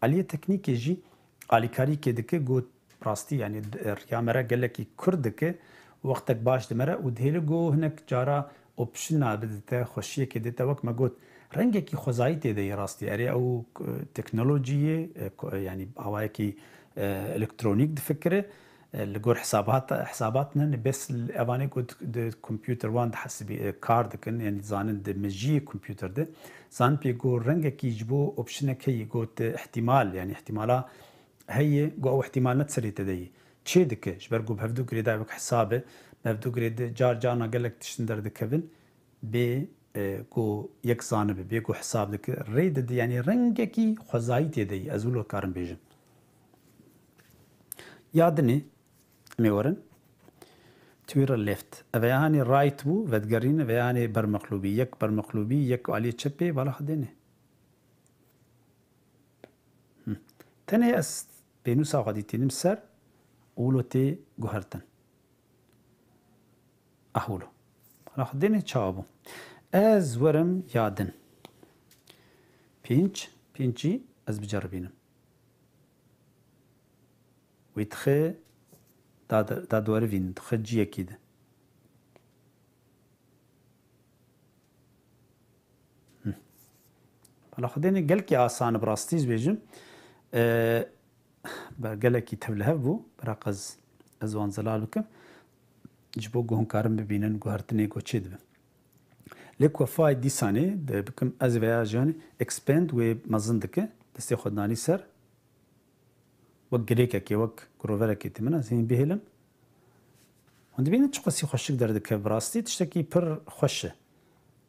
Aliyê teknîkê jî alîkarîkê dike, got rastî, yanî d-, riya me re gelekî kurt dike, wextek baş dime re û dihêle got hinek cara opşina bidite, xweşiyekê dite, wek me got, rengekî xwezayî tê de yê rastî. Erê ew, e, teknolojiyê, e, ko-, yanî awayekî, e, elektronîk difikire, e, li gor hesabat, hesabat ne, ne bes evanê ku di, di kompûter wan dihesibî, e, kar dikin, yanî zanin di mejiyê kompûter de. Zanibê ku rengekî ji bo opşinek heye, got, e, ihtimal, yanî ihtimala heye, ku ew ihtimal ne di serê te de ye. Çê dike, ji ber ku bi hevdû girê de wek hesab e, bi hevdû girê de car carna gelek tiştin derdikevin, bê, e, ku yek zanibe, bê ku hesab dike, rê dide, yanî rengekî xwezayî tê de ye, ez wilo karim bêjim. Ya dinê, em ê werin, to your left. Ev ya hanê right bû, vedigerîne, ve ya hanê bermexlûbî. Yek bermexlûbî, yek aliyê çepê, bala xwe dêne. Hı. Tenê ez pênûsa xwe dîtînim ser û wilo tê guhertin. Ah wilo. Bala xwe dêne çawa bû. Ez werim ya din. Pênc, pênc jî ez biceribînim. Wî dixe da, da, da duwarî vîn, dixe ciyekî de. Hı. Bala xwe dêne gelkî asan e, bi rastî ez bêjim. E, ber gelekî tevlihev bû, biraq ez, ez wan zelal bikim. Ji bo ku hûn karin bibînin guhertinê ku çê dibe. Lê ku fay dîsanê de bikim, ez veya jî yanî expand wê mezin dike, destê xwe danî ser. wek girêkekê, wek groverekê tê min, ez hîn bihêlim. Hûn dibînin çiqasî xweşik derdikeve, bi rastî tiştekî pir xweş e.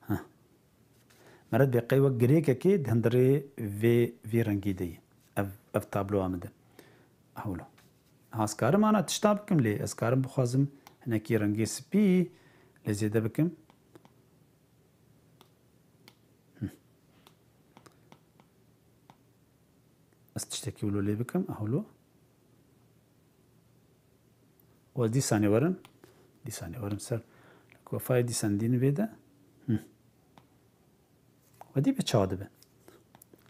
Heh. Meret bê qey wek girêkekê di hundirê vê, vê rengî de ye. Ev, ev tabloya min de. Hewlo. Ha, ez karim ana tişta bikim lê, ez karim bixwazim hinekî rengê spî lê zêde bikim. Hı. Ez tiştekî wilo lê bikim, hewlo. Û ez dîsanê werim, dîsanê werim ser. Li kofayê dîsan dîn vê de. Hı. Wedî bi çawa dibe.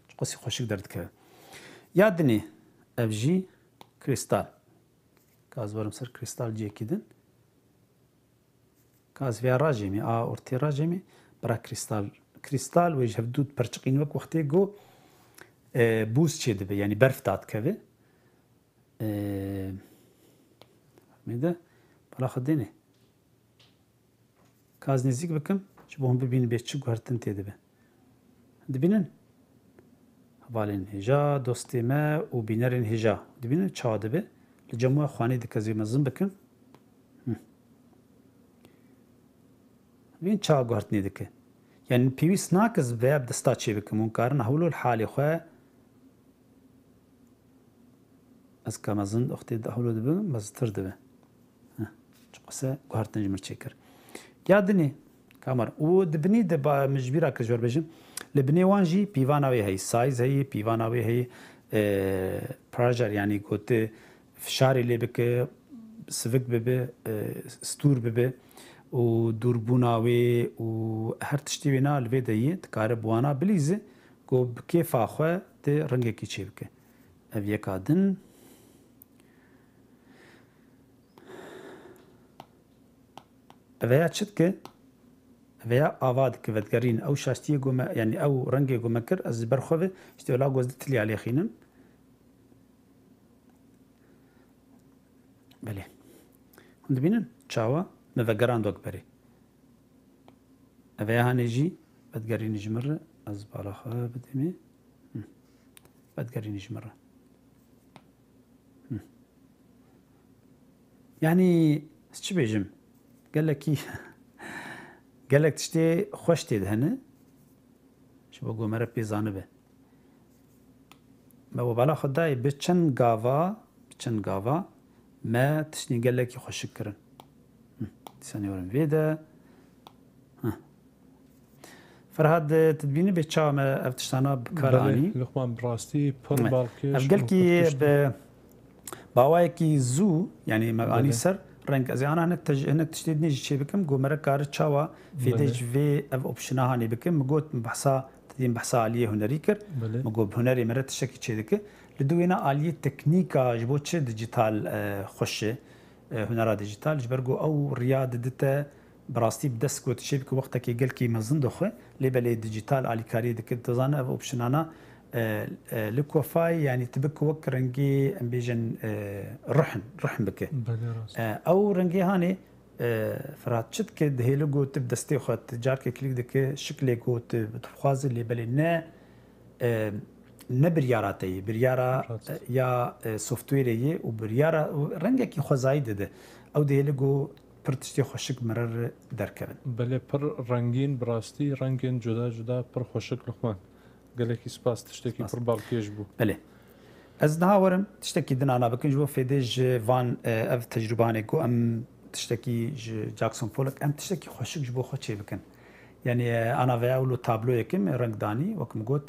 Çiqasî xweşik derdikeve. Ya dinê ev jî krîstal. Ka ez werim ser krîstal ciyekî din. Ka ez vêya rajêmî, a ortê rajêmî, bira krîstal. Krîstal wê ji hevdû diperçiqîn wek wextê ku, e, bûz çê dibe, yanî berf dadikeve. E, Mêde, bala xwe dêne. Ka ez nêzîk bikim, ji bo hûn bibînin bê çi guhertin tê dibe. Dibînin? Hevalên hêja, dostê me û bînerên hêja. Dibînin çawa dibe? Li cem we xwanê dike, ez ê mezin bikim. Hı. Dibînin çawa guhertinê dike. Yani pêwîst nake ez vêya bi desta çê bikim. Hûn karin hewlo li halê xwe Ez ka mezin, wextê di hewlo dibe, mezintir dibe. Heh, çiqase guhertin ji min çêkir. Ya dinê, kamar. Û di binî de ba, min ji bîra kir ji we re bêjim. Li binê wan jî pîvana wê heye, size heye, pîvana wê heye, e, pressure, yanî ku tu fişarê lê bike, sivik bibe, e, stûr bibe û dûrbûna wê û her tiştê wêna li vê de ye, dikare bi wana bilîze ku bi kêfa xwe tu rengekî çêbike. Ev yeka din. Ev ya çi dike? Ev ya ava dike, vedigerîn. Ew şaştiyê ku me, yanî ew rengê ku me kir, ez ji ber xwe ve, işte wela ku ez di tilî alêxînim. Belê. Hûn dibînin? Çawa? Me vegerand wek berê. Ev ya hanê jî vedigerînî ji min re, ez bala xwe bidimê. Hı. Vedigerînî ji min re. Hı. Yanî, ez çi bêjim? Gelekî, gelek tiştê xweş tê de hene. Ji bo ku me re pê zanibe. Me we bala xwe dayê bi çend gava, bi çend gava me tiştên gelekî xweşik kirin. Hı, dîsa nêwerin vê de. Hı. Ferhad, tu dibînî bê çawa me ev tiştana bi kar Belê, anî? Luqman, bi rastî pir Hı. balkêş Ev û gelkî pir tişt bi Bi awayekî zû, yanî me anî Belê. ser reng, ez ê ana hinek tej-, hinek tiştê dinê jî çê bikim, ku me re kari çawa fêdê Belê. ji vê ev opşina hanê bikim. Min got, min behsa, didîm behsa aliyê hunerî kir. Belê. Min got, bi hunerê me re tiştekî çê dike. Li dû wêna aliyê teknîka ji bo çi dijital, e, xweş e, e, hunera dijital. Ji ber ku ew riya didite, bi rastî bi dest ku tu çê bike wextekê gelkî mezin dixwe, lê belê dijital alîkariyê dike. Tu zane ev opşinana, e, e, li kofayê, yanî tu bike wek rengê, em bêjin, e, ruhin, ruhin bike. Belê rast. E, ew rengê hanê, e, Ferhat çi dike, dihêli ku tu bi destê xwe, tu carkê klîk dike, şiklê ku tu, tu bixwazî, lê belê ne, e, ne biryara te yê, biryara, Rast. e, ya, e, softwêrê yê û biryara, û rengekî xwezayî dide. Ew dihêli ku pir tiştê xweşik mire re derkevin. Belê, pir rengîn, bi rastî rengên cuda cuda pir xweşik, Luqman. Gelekî spas, tiştekî Spas. pir balkêş bû. Belê. Ez niha werim, tiştekî din ana bikin ji bo fêdê ji van, e, ev tecrûbanê ku em tiştekî ji Jackson Pollock, em tiştekî xweşik ji bo xwe çê bikin. Yanî, e, ana veya wilo tabloyek me reng danî, wek min got,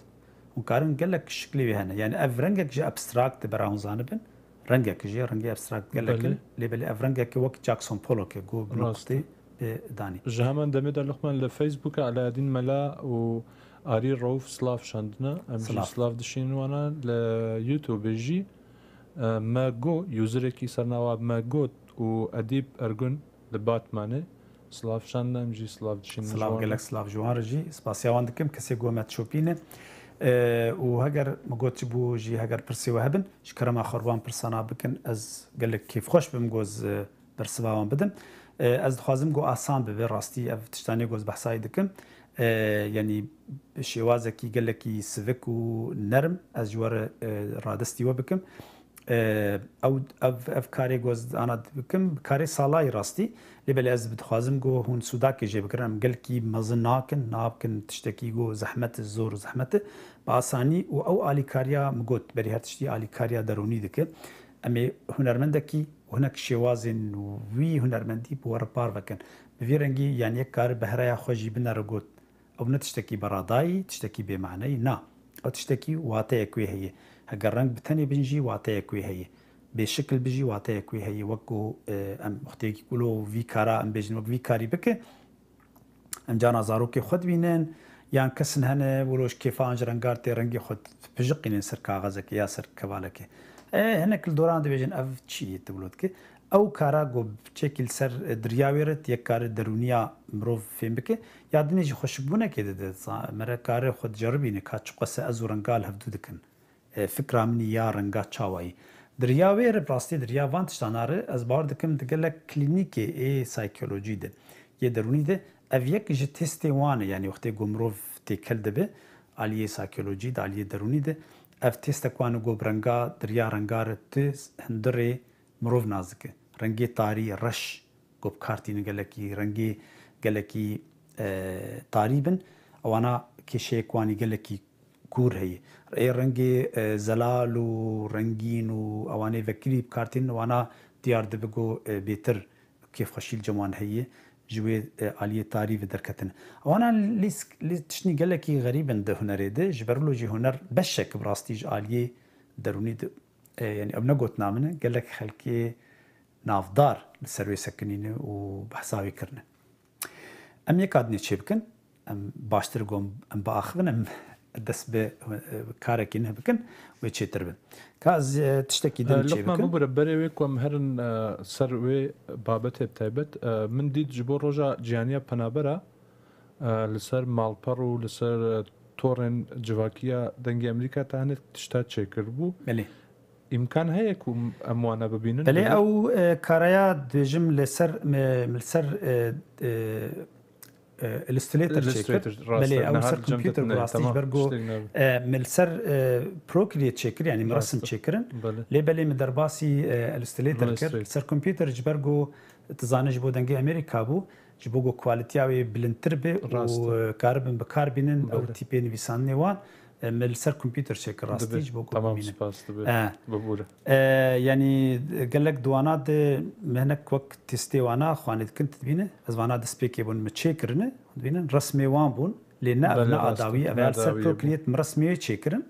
hûn karin gelek şiklê wê hene. Yanî ev rengek ji abstract bera hûn zanibin. Rengek jî, rengê abstract gelek Belê. in. Lê belê ev rengek wek Jackson Pollock e, ku bi Rast. noqtê bi danî. Ji heman demê de Luqman li Facebooka Alaaddin Mela û Arî Rauf silav şandine. Em jî Silav. silav dişînin wana. Li YouTube jî, e, Mego, userekî ser nava Megot û Edîb Ergun li Batmanê silav şandine. Em jî silav dişînin ji Silav wan. gelek silav ji wan re jî. Spasiya wan dikim. Kesê ku me dişopîne. E, û heger min got çi bû jî, heger pirsê we hebin, ji kerema xwe wan pirsana bikin. Ez gelek kêfxweş bim ku ez, e, bersiva wan bidim. E, ez dixwazim ku asan bibe, rastî ev tiştanê ku ez behsayî dikim. E, yanî şêwazekî gelekî sivik û nerm ez ji we re, e, radestî we bikim. Ev, ev, ev karê ku ez ana dikim, karê salayî rastî. Lê belê ez dixwazim ku hûn sûdakê jê bikirin. Em gelkî mezin nakin, nakin tiştekî ku zehmet e, zor zehmet e. Bi asanî û ew alîkariya min got, berî her tiştî alîkariya derûnî dike. Em ê hunermendekî û hinek şêwazên wî hunermendî bi we re parve kin. Bi vî rengî, yanî yek kare bi hereya xwe jî binere got, Ew ne tiştekî beradayî, tiştekî bêmaneyî, na. Ew tiştekî wateyek wê heye. Heger reng bi tenê bin jî wateyek wê heye. Bêşikil bi jî wateyek wê heye. Wek ku, e, em wextê ku lo vî kara, em bêjin wek vî karî bike, em cana zarokê xwe dibînin, yan kesin hene, wilo ji kêfa an ji rengar tê rengê xwe dipijiqînin ser kaxezekê ya ser kevalekê. E, hinek li doran dibêjin, ev çi ye tu wilo dike? Ew kara ku çekî li ser, e, dirya wê re yek kare derûniya mirov fêm bike, ya dinê jî xweşikbûnekê dide. Za-, mere kare xwe diceribîne ka çiqas e ez û renga li hevdû dikin. E, fikra min î ya renga çawa yî. Dirya wê re, bi rastî dirya van tiştana re, ez bawer dikim di gelek klînîkê ê saykolojî de, yê derûnî de, ev yek ji testê wan e, yanî wextê ku mirov têkel dibe, aliyê saykolojî de, aliyê derûnî de, ev testek wan e ku bi renga, dirya renga re tu hundirê mirov nas dike. Rengê tarî, reş, ku bi kar tînin gelekî, rengê gelekî, e, tarî bin, ewana kêşeyek wanî gelekî kûr heye. Ê rengê, e, zelal û rengîn û ewanê vekirî bi kar tînin, wana diyar dibe ku, e, bêtir kêfxweşî li cem wan heye, ji wê, e, aliyê tarî ve derketin. Ewana lîsk-, lî tiştî gelekî xerîb in di hunerê de, ji ber wilo jî huner beşek bi rastî ji aliyê derûnî de, e, yanî ew ne gotina min e, gelek xelkê navdar li ser wê sekinîne û behsa wê kirine. Em yeka dinê çê bikin, em baştir ku em biaxivin, em dest bi, e, karekî nuh bikin, wê çêtir bin. Ka ez, e, tiştekî din çê Luqman, bikim. Bibûre, berê wê ku em herin, e, ser wê babetê bi taybet, e, min dît ji bo Roja Cîhaniya Penabera, e, li ser malper û li ser, e, torên civakiya Dengê Amerîka te hinek tişta çêkiribû. Belê. Îmkan heye ku em wana bibînin? Belê, ew, e, karaya dibêjim li ser, me, li ser, e, e, e, Illustrator çêkir. Illustrator, rast e. Belê, ew li ser kompûter bi rastî ji ber ku, e, me li ser, e, Procreate çêkir, yanî me resim çêkirin. Belê. Lê belê me derbasî, e, Illustrator kir. Illustrator. Li ser kompûter ji ber ku tu zanî ji bo Dengê Amerîka bû, ji bo ku qualitiya wê bilindtir be û, e, karibin bi kar bînin, ew tîpê nivîsandinê wan, e, me li ser kompûter çêkir rastî ji bo ku bimînin. Tamam, spas dibe. E. Bibûre. E, yanî gelek di wana de me hinek wek testê wana xwanê dikin, tu dibîne. Ez vana destpêkê bûn, me çêkirine, dibînin, resmê wan bûn. Lê ne ev, ne a dawî, ev her ser Procreate me resmê wê çêkirin.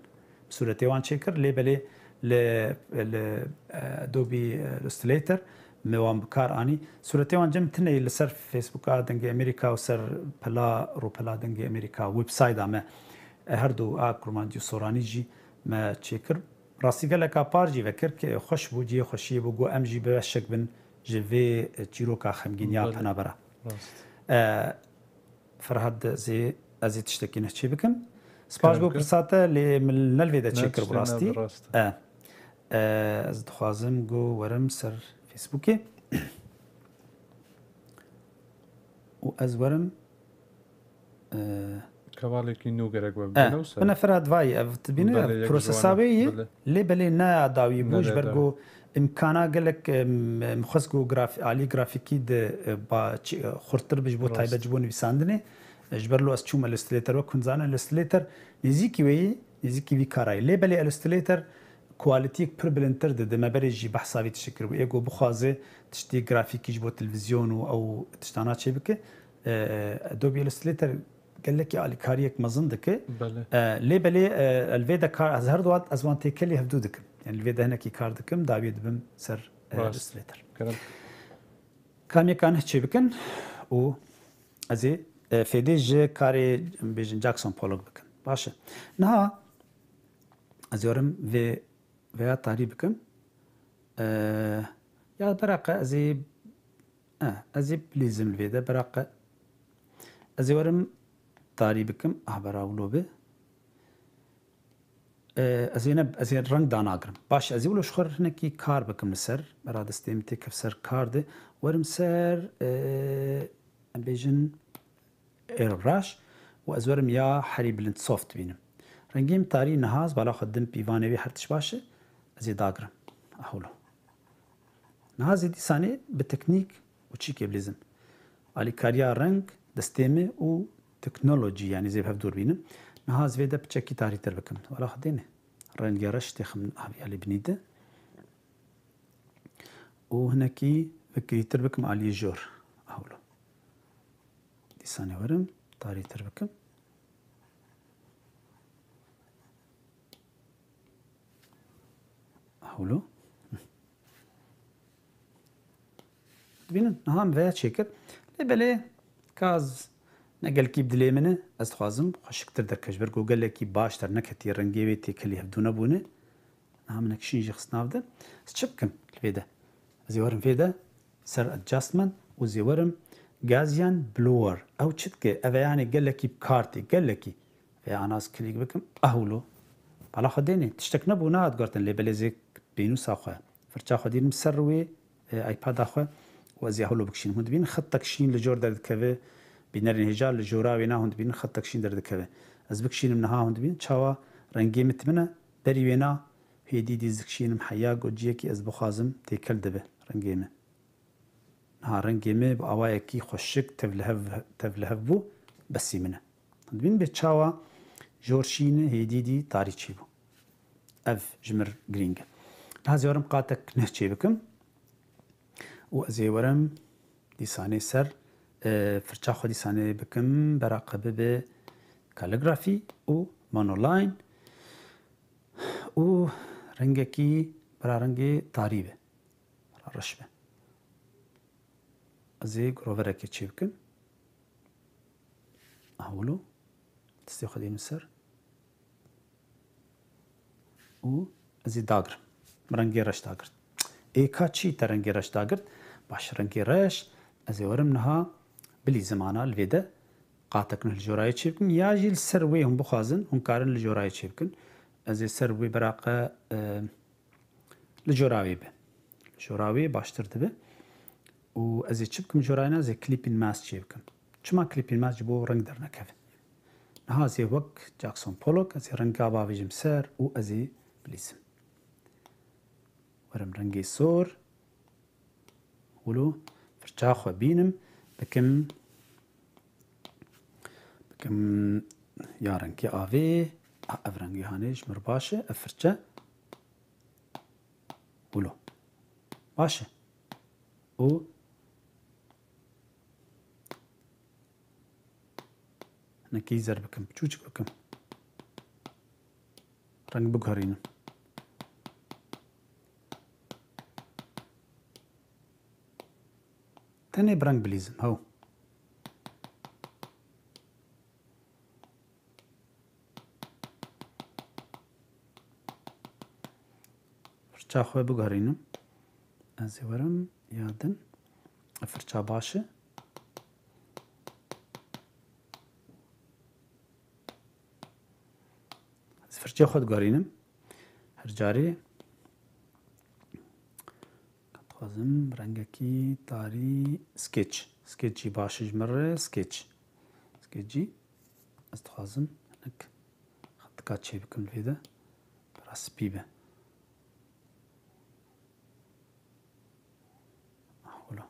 Sûretê wan çêkir, lê belê li, li, e, Adobe Illustrator me wan bi kar anî. Sûretê wan cem tine li ser Facebooka Dengê Amerîka û ser pela, rûpela Dengê Amerîka, websayda me, e, her du a kurmancî û soranî jî me çêkir. Rastî geleka par jî vekir, ke xweş bû, cihê xweşiyê bû, got em jî biweşek bin ji vê çîroka xemgîn ya Penabera. Rast. E, Ferhat, ez ê, ez ê tiştekî neh çê bikim. Spas bo pirsa te, lê min ne li vê de çêkir bi rastî. E, e, ez dixwazim ku werim ser Facebookê û ez werim, e, Kevalekî nû gerek we bigere û ser. Bine Ferhat vayî, ev dibîne, ev prosesa wê ye. Lê belê ne dawî bû, ji ber ku imkana gelek, em, em xwest ku graf-, alî grafîkî de, e, ba-, çi-, e, xurttir bi ji bo taybet ji bo nivîsandinê. E, ji ber lo ez çûm Illustrator, wek hûn zanin Illustrator nêzîkî wê yî, nêzîkî vî karayê. Lê belê Illustrator qualityek pir bilindtir dide. Me berê jî behsa vî tiştî kiribû. Ê ku bixwaze tiştî grafîkî ji bo televîzyon û ew tiştana çê bike, e, Adobe Illustrator gelekî alîkariyek mezin dike. Belê. E, lê belê, e, li vê de kar, ez her duat ez wan têkelî hevdû dikim. Yani li vê de hinekî kar dikim, dawiyê dibim ser, e, Illustrator. Kerem. Kamyekan çê bikin û ez ê, e, fêdê ji karê, bêjin, Jackson Pollock bikin. Baş e. Niha ez ê werim vê, vêya tarî bikim. E, ya beraqe ez ê, e, ez ê bilîzim li vê de, beraqe ez ê werim tarî bikim. Ah, bera wilo be. E, ez ê ne, ez ê reng danagirim. Baş, ez ê wilo ji xwe re hinekî kar bikim li ser. Bera destê min têkef ser kar de. Werim ser, e, em bêjin airbrush û ez werim ya herî bilind soft bînim. Rengê min tarî niha, ez bala xwe dim pîvanê wê, her tişt baş e. Ez ê dagirim. Hewlo. Niha zê dîsanê bi teknîk û çîkê bilîzim. Alîkariya reng, destê me û teknolojî, yanî zê bi hev dûr bînim. Niha ez vê de piçekî tarîtir bikim. Wala xwe dêne. Rengê reş têxim aviya lê binî de. Û hinekî fikirîtir bikim aliyê jor. Hewlo. Dîsanê werim, tarîtir bikim. Hewlo. Dibînin, niha min veya çêkir. Lê belê, ka ez ne gelkî bi dilê min e, ez dixwazim xweşiktir derkeve. Ji ber ku gelekî baş derneketî, rengê wê têkelî hevdû nebûne. Niha min nek şîn jî xist nav de. Ez çi bikim li vê de? Ez ê werim vê de ser adjustment û zê werim Gaussian blur. Ew çi dike? Ev ê yanê gelekî bi kar tê, gelekî. Vê ana ez klîk bikim. Ahûlo. Bala xwe dênê. Tiştek nebû, nehat guhertin lê belê zê pênûsa xwe. Firça xwe dînim ser wê, e, iPada xwe û ez ê ahûlo bikişînim. Hûn dibînin xetek şîn li jor derdikeve. Bînerên hêja li jora wê na hûn dibînin xetek şîn derdikeve. Ez bikişînim niha hûn dibînin çawa rengê min tibine. Berî wêna hêdî dî zikşînim heya ku ciyekî ez bixwazim têkel dibe rengê min. Niha rengê min bi awayekî xweşik tev li hev, tev li hev bû, besî min e. Dibîn bê çawa jor şîn e, hêdî dî tarî çêbû. Ev ji mir girîng e. Niha ez ê werim qatek neh çê bikim. Û ez ê werim dîsanê ser, e, firça xwe dîsanê bikim, beraqa bibe kaligrafî û monoline û rengekî bira rengê tarî be, bira reş be. Ez ê groverekê çê bikim. Hewlo. Destê xwe dînim ser. Û ez ê dagirim. Min rengê reş dagirt. Ê ka çî te rengê reş dagirt? Baş, rengê reş. Ez ê werim niha bilîzim ana li vê de. Qatek nuh li jorayê çê bikim. Ya jî li ser wê hûn bixwazin, hûn karin li jorayê çê bikin. Ez ê ser wê beraqe, e, Li jora wê be. Li jora wê baştir dibe. Û ez ê çi bikim jorayê ne? Ez ê clipping mask çê bikim. Çima clipping mask? Ji bo reng dernekeve. Niha ez ê wek Jackson Pollock, ez ê renga bavêjim ser û ez ê bilîzim. Werim rengê sor. Wilo firça xwe bînim. Bikim, bikim ya rengê avê. A, ev rengê hanê ji mir baş e. Ev firçe. Wilo. Baş e. Û hinekî zer bikim, çûçik bikim. Reng biguherînim. Tenê bi reng bilîzim, hew. Firça xwe biguherînim. Ez ê werim ya din. Ev firça baş e. Ez firçeyê xwe diguherînim. Her carê dixwazim rengekî tarî, sketch. Sketch jî baş e ji min re, sketch. Sketch jî ez dixwazim hinek xetika çê bikim li vê de. Bira spî be. Ah, wilo.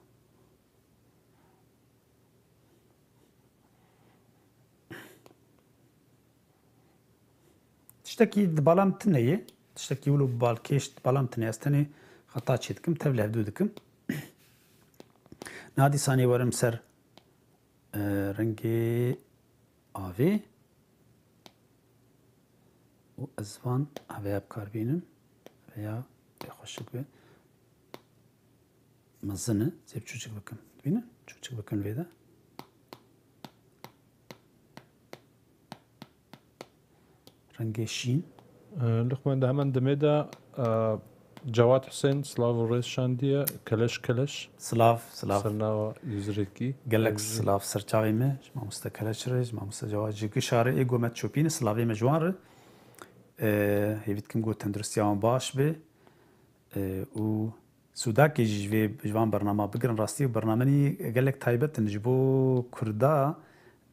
Tiştekî di bala min tune ye. Tiştekî wilo balkêş di bala min tune ye. Ez tenê xeta çê dikim, tev li hevdû dikim. Niha dîsanê werim ser, e, rengê avê û ez van heveya bi kar bînim. Heveya pê xweşik be. Mezin e, zê bi çûçik bikim. Dibînin? Çûçik bikim vê de. Rengê şîn. E, Luqman, di hemen demê de, e, Cewad Husên, silav û rêz şandiye, Keleş Keleş. Silav, silav. Sernava Yüzrekî. Gelek silav ser çavê me, ji mamoste Keleş re, ji mamoste Cewad, ji gişa re, ê go me çopîne, silavê me ji wan re. E, hêvî dikim go tenduristiya wan baş be. E, û Sûdakê jî ji vê, ji van bernama bigirin, rastî bernamenî gelek taybet in ji bo Kurda.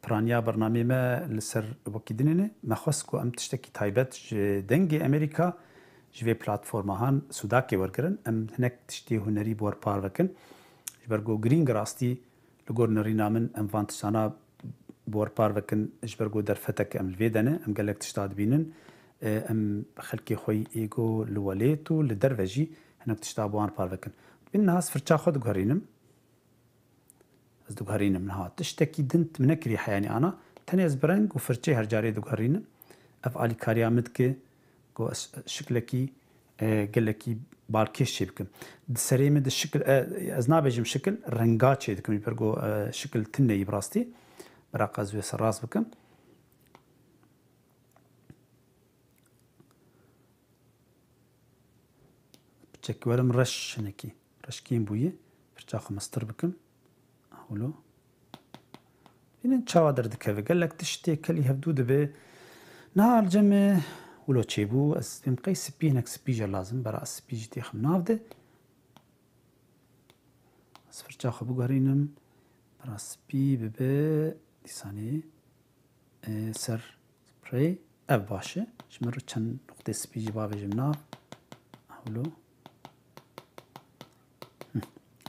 Piraniya bernamê me li ser wekî dinê ne. Me xwest ku em tiştekî taybet ji dengê Amerîka, ji vê platforma han sûdakê wergirin. Em hinek tiştê hunerî bi we re parve kin. Ji ber ku girîng rastî li gor nirîna min em van tiştana bi we re parve kin, ji ber ku derfetek em li vê de ne, em gelek tişta dibînin. E, em xelkê xwe yî êgo li welêt û li derve jî hinek tişta bi wan re parve kin. Dibînin niha ez firça xwe diguherînim. Ez diguherînim niha. Tiştekî din min nekirî heyanî ana. Tenê ez bi reng û firçê her carê diguherînim. Ev alîkariya min dike ku ez şiklekî, e, gelekî balkêş çê bikim. Di serê min di şikil, e, ez nabêjim şikil, renga çê dikim. Ji ber ku, e, şikil tune yî bi rastî. Bira ez wê serrast bikim. Piçekî werim reş hinekî. Reşkîn bûye. Firça xwe mestir bikim. Wilo. Bînin çawa derdikeve. Gelek tişt têkelî hevdû dibe. Niha li cem me wilo çêbû. Ez pêm qey spî, hinek spî jî lazim. Bera ez spî jî têxim nav de. Ez firça xwe biguherînim. Bera spî bibe. Dîsanê. E, ser sprey. Ev baş e. Ji min re çend nuqtê spî jî bavêjim nav. Hewlo. Hı.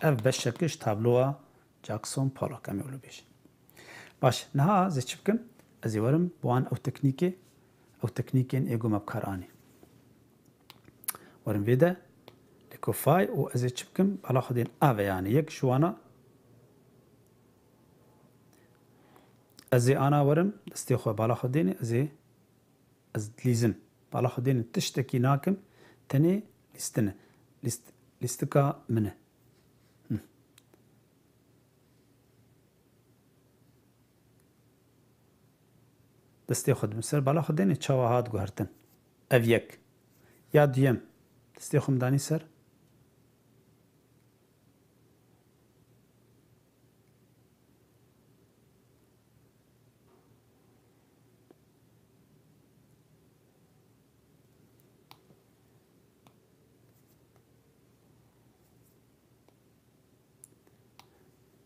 Ev beşek ji tabloya Jackson Pollock em ê wilo bêjin. Baş, niha ez ê çi bikim? Ez ê werim bi wan ew teknîkê, ew teknîkên ê ku me bi kar anî. Werim vê de, Liquify û ez ê çi bikim? Bala xwe dên ave yani. Yek ji wana ez ê ana werim, destê xwe bala xwe dênê, ez ê, ez dilîzim. Bala xwe dênê tiştekî nakim, tenê lîstine. Lîst-, lîstika min e. Hı. Destê xwe didim ser bala xwe dênê çawa hat guhertin. Ev yek. Ya duyem. Destê xwe min danî ser.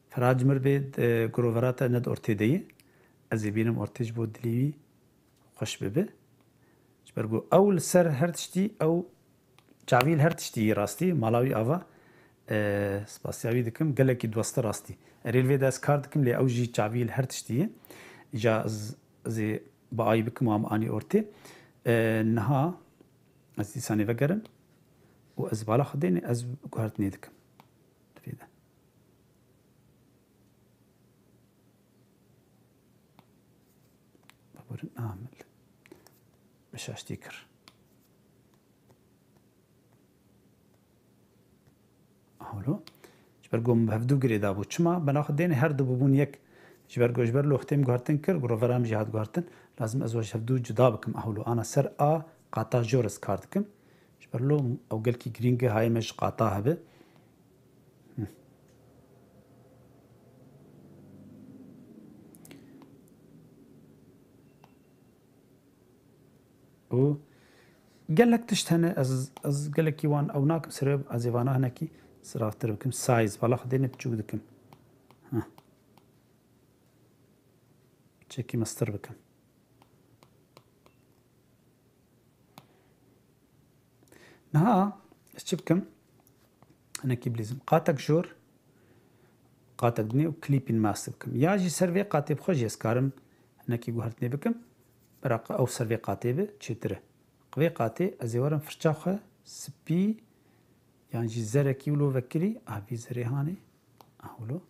Ferhat ji mir bê, e, gurovera te ne di ortê de ye. Ez ê bînim ortê ji bo dilê wî xweş bibe. Ji ber ku ew li ser her tiştî, ew çavî li her tiştî yî rastî, mala wî ava, e, spasiya wî dikim, gelekî diweste rastî. Erê li vê de ez kar dikim, lê ew jî çavî li her tiştî ye. Îca ez, ez ê bi ayî bikim û em anî ortê. E, niha ez dîsanê vegerim û ez bala xwe dênê, ez guhertinê dikim. Di vê de. Babarin amil. Bi şaştî kir. Hewlo. Ji ber ku min bi hevdu girêdabû. Çima? Bela xwe dênê her du bibûn yek. Ji ber ku ji ber loxtêm guhertin kir, guroveram jî hat guhertin. Lazim ez we ji hevdu cuda bikim. Hewlo. Ana ser a qata jor ez kar dikim. Ji ber lo ew gelkî girîng e, hayê me ji qata hebe. Hı. Û gelek tişt hene, ez, ez gelekî wan ew nakim, sirê ez ê vana hinekî siravtir bikim. Size, bala xwe dênê biçûk dikim. Heh. Çekî mestir bikim. Niha ez çi bikim? Hinekî bilîzim. Qatek jor, qatek dinê û clipping mask bikim. Ya jî ser vê qatê bi xwe jî ez karim hinekî guhertinê bikim. Bira ew ser vê qatê be, çêtir e. Vê qatê ez ê werim firça xwe spî yan jî zerekî wilo vekirî, a vî zerê hanê, a wilo.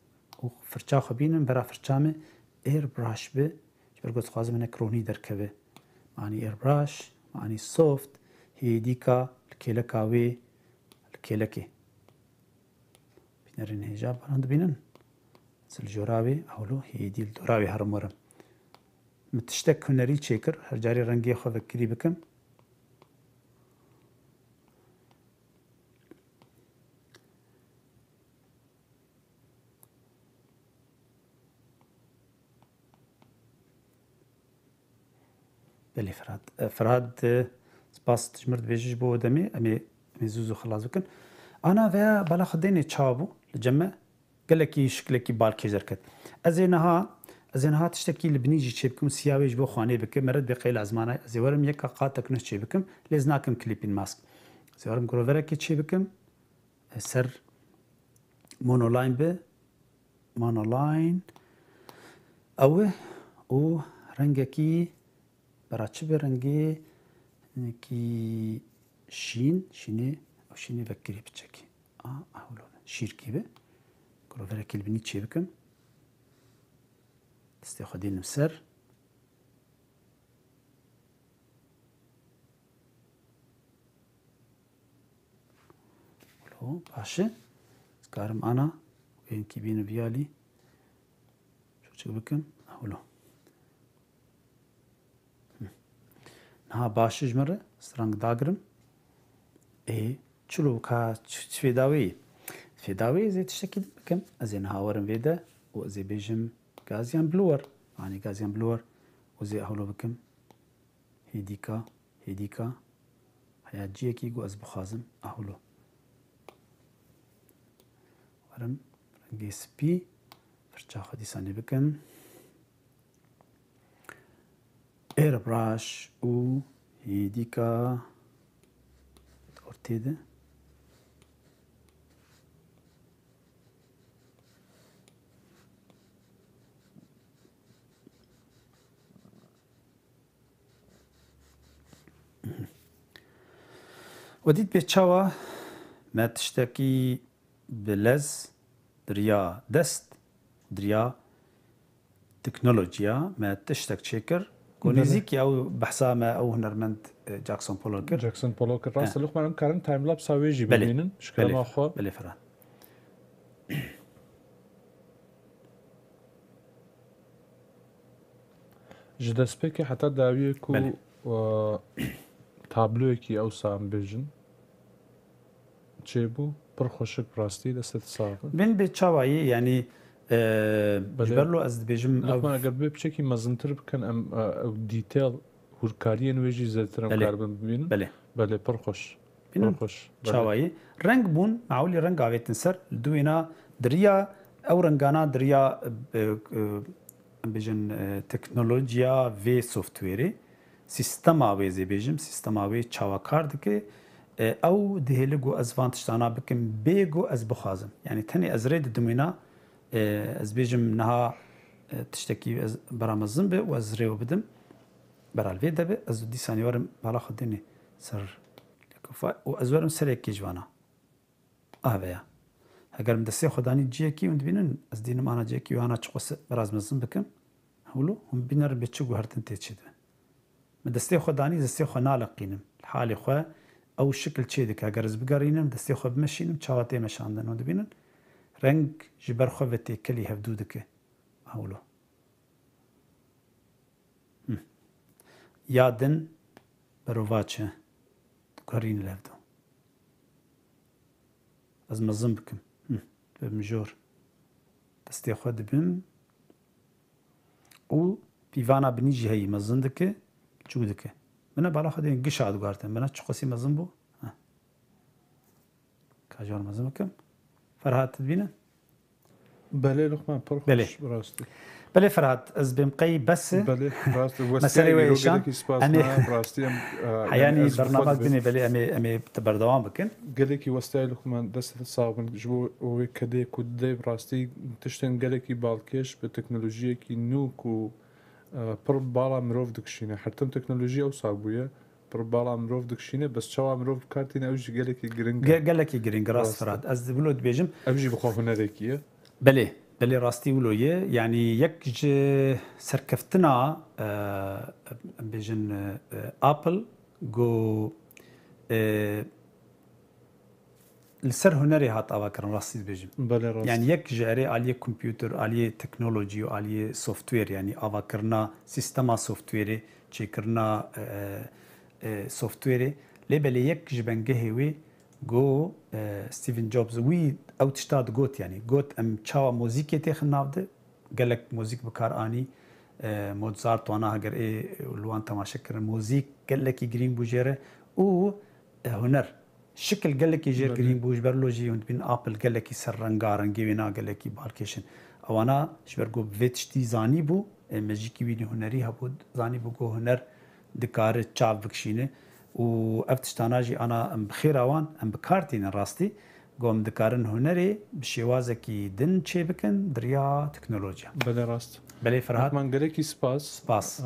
Û firça xwe bînin, bera firça me airbrush be, ji ber ku dixwazim hinek ronî derkeve. Me anî airbrush, me anî soft, hêdîka li kêleka wê, li kêlekê. Bînerên hêja baran dibînin. Ez li jora wê, ewlo hêdî li dora wê herim werim. Min tiştek hunerî çêkir, her carê rengê xwe vekirî bikim. Belê Ferhat. E, Ferhat, e, spas ji mir dibêje ji bo demê. Em ê, em ê zû zû xilas bikin. Ana veya bala xwe dênê çawa bû li cem me? Gelekî şiklekî balkêş derket. Ez ê niha, ez ê niha tiştekî li binî jî çêbikim, siya wê ji bo xwanê bike. Meret bê qey lazim ana. Ez ê werim yeka qatek nuh çêbikim. Lê ez nakim clipping mask. Sê warim groverekê çê bikim. E, ser monoline bi. Monoline. Ew e û rengekî bera çi bi rengê hinekî şîn, şînê, ew şînê vekirî biçekî. A, ew lo şîrkî bi. Groverekî li binî çê bikim. Destê xwe dînim ser. Lo, baş e. Ez karim ana, wê hinkî bînim viyalî. Şûçik bikim. Hewlo. Hı. Niha baş e ji min re, strang dagirim. Ê, çilo ka ç-, çi fêda wê ye? Fêda wê ye ez ê tiştekî din bikim. Ez ê niha werim vê de û ez ê bêjim gaziyan blower. Anî gaziyan blower û ez ê hewlo bikim. Hêdîka, hêdîka. Heya ciyekî ku ez bixwazim, ahûlo. Werim rengê spî, firça xwe dîsanê bikim. Airbrush û hêdîka ortê de. We dît bê çawa me tiştekî bi lez diriya dest, diriya teknolojiya me tiştek çêkir. Ku Belê. Nêzîkî ew behsa me ew hunermend, e, Jackson Pollock kir. Jackson Pollock kir. Rast e, He. Luqman, em karin timelapsa wê jî Belê. Bibînin. Ji Belê. Kerema xwe. Belê Ferhat. Ji destpêkê heta dawiyê ku, Belê. e, tabloyekî ewsa em bêjin çêbû, pir xweşik bi rastî destê te sax be. Bin bê çawayî, yanî, e, Belê. Ji ber lo ez dibêjim ev Luqman, eger bê piçekî mezintir bikin, em, e, ew detail hûrkariyên wê jî zêdetir em Belê. Karibin bibînin. Belê. Belê, pir xweş. Bînin Pir xweş. Belê. Çawayî. Reng bûn, mewlî reng avêtin ser, li dû wêna diriya, ew rengana diriya, e, e, em bêjin, e, teknolojiya vê softwêrê, sîstema wê zê bêjim, sîstema wê çawa kar dike, e, ew dihêli ku ez van tiştana bikim, bê ku ez bixwazim. Yanî tenê ez rê didim wêna, e, ez bêjim niha, e, tiştekî ez, bera mezin be û ez rê we bidim. Bera li vê de be, ez dîsanî werim bala xwe dênê ser lêkofa û ez werim ser yekê ji vana. Ave ya. Heger min destê xwe danî ciyekî hûn dibînin, ez dînim ana ciyekî wê ana çiqo se-, biraz mezin bikim. Hewlo, hûn bînerin bê çi guhertin tê çêdibin. Min destê xwe danî, destê xwe naleqînim. Li halê xwe ew şikil çê dike. Heger ez bigerînim, destê xwe bimeşînim, çawa tê meşandin hûn dibînin. Reng ji ber xwe ve têkelî hevdû dike. Hewlo. Hı. Ya din berovaç e. Dikarîn li hevdû. Ez mezin bikim. Hı. Bi mijor. Destê xwe dibim. Û pîvana binî jî heyî mezin dike, çû dike. Bine bala xwe dê gişa diguhertin. Bine çiqosî mezin bû. Heh. Ka ji wan mezin bikim. Ferhat, tu dibîne? Belê, Luqman, pir Belê. Xweş, bi rastî. Belê, Ferhat, ez bêm qey bes e. Belê, rast e. Meselê Westiyayê we îro êşan. Gelekî spas Em ê me, bi rastî em, e, Heyanî yanî ez bi xwe bernama dibim. Dibînê, belê, em ê, em ê te berdewam bikin. Gelekî westiyayê, Luqman, destê te sax bin. Ji bo wê kedê ku didê, bi rastî tiştên gelekî balkêş bi teknolojiyekî nû ku, e, pir bala mirov dikişîne. Her tim teknolojî ewsa bûye. Pir bala mirov dikişîne, bes çawa mirov bi kar tîne, ew jî gelekî giring e. Ge-, gelekî giring, rast Rast e. Firat. Ez wilo dibêjim. Ev jî bi xwe hunerekî ye. Belê, belê rastî wilo ye. Yanî yek ji serkeftina, e, em bêjin, e, Apple, go, e, li ser hunerê hat avakirin, rastî dibêjim. Belê, rast. Yani yek ji erê aliyê kompûter, aliyê teknolojî û aliyê software, yani avakirina sîstema softwarê, çêkirina, e, e, softwarê. Lê belê yek ji bengehê wî got, e, Stephen Jobs, wî ew tişta digot, yani got, em çawa muzîkê têxin nav de, gelek muzîk bi kar anî. E, Mozart wana heger ê li wan temaşe kirin, muzîk gelekî girîng bû jê re û, e, huner. Şikil gelekî jê re Belê. Girîng bû, ji ber lo jî hûn dibînin Apple gelekî ser rengarengê wêna gelekî balkêş in. Ewana ji ber ku vê tiştî zanîbû, e, mejîkî wî hunerî hebû, zanîbû ku huner dikare çav bikişîne. û ev tiştana jî ana em bi xêra wan, em bi kar tînin rastî, ku em dikarin hunerê bi şêwazekî din çêbikin di riya teknolojiya. Belê rast. Belê Ferhat. Hikman gelekî spas. Spas. Ee,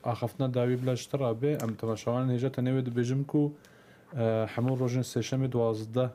axaftina dawî bila ji te re be, em temaşevanên hêja tenê wê dibêjim ku, e, hemû rojên sêşemê duwazdeh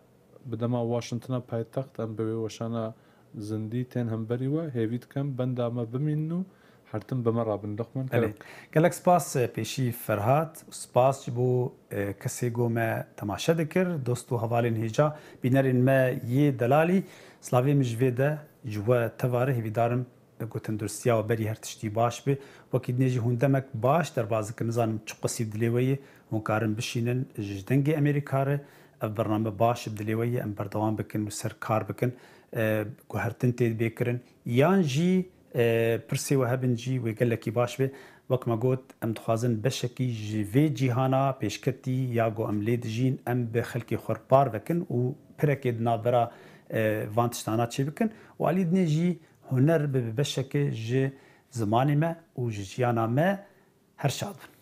bi dema Washingtona paytext em bi wê weşana zindî tên hemberî we, hêvî dikim benda me bimînin û her tim bi me rabin. Luqman Belê. Kerem. Gelek spas, e, pêşî Ferhat, spas ji bo, e, kesê ku me temaşe dikir, dost û hevalên hêja, bînerên me yê delalî, slavê min ji vê de ji we tevare hêvîdarim ku tenduristiya we berî her tiştî baş be. Wekî dinê jî hûn demek baş derbas dikin, nizanim çi qisî bi dilê we ye, hûn karin bişînin ji Dengê Amerîka re. Ev bername baş bi dilê we ye, em berdewam bikin û ser kar bikin, e, guhertin tê bê kirin. Yan jî, e, pirsê we hebin jî wê gelekî baş be. Wek me got, em dixwazin beşekî ji vê cîhana pêşketî ya ku em lê dijîn, em bi xelkê xwe re par vekin û pirekê di navbera, e, van tiştana çêbikin û alî dinê jî huner bibe beşeke ji zimanê me û ji jiyana me. Her şad bin.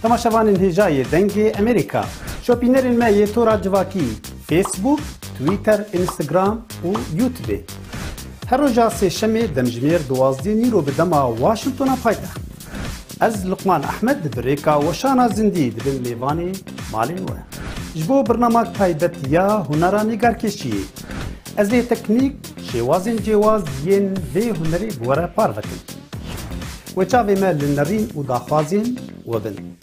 Temaşevanên hêja yê Dengê Amerîka, şopînerên me yê tora civakî, Facebook, Twitter, Instagram û YouTube. Her roja sêşemê demjimêr duwazdeh nîro bi dema Washingtona paytext. Ez Luqman Ehmed bi rêka weşana zindî dibim mêvanê malên we. Ji bo birnamak taybet ya hunera nîgarkêşiyê, ez ê teknîk, şêwazên cêwaz yên vê hunerê bi we re parve kim. Wê çavê me li nerîn û daxwazên we bin.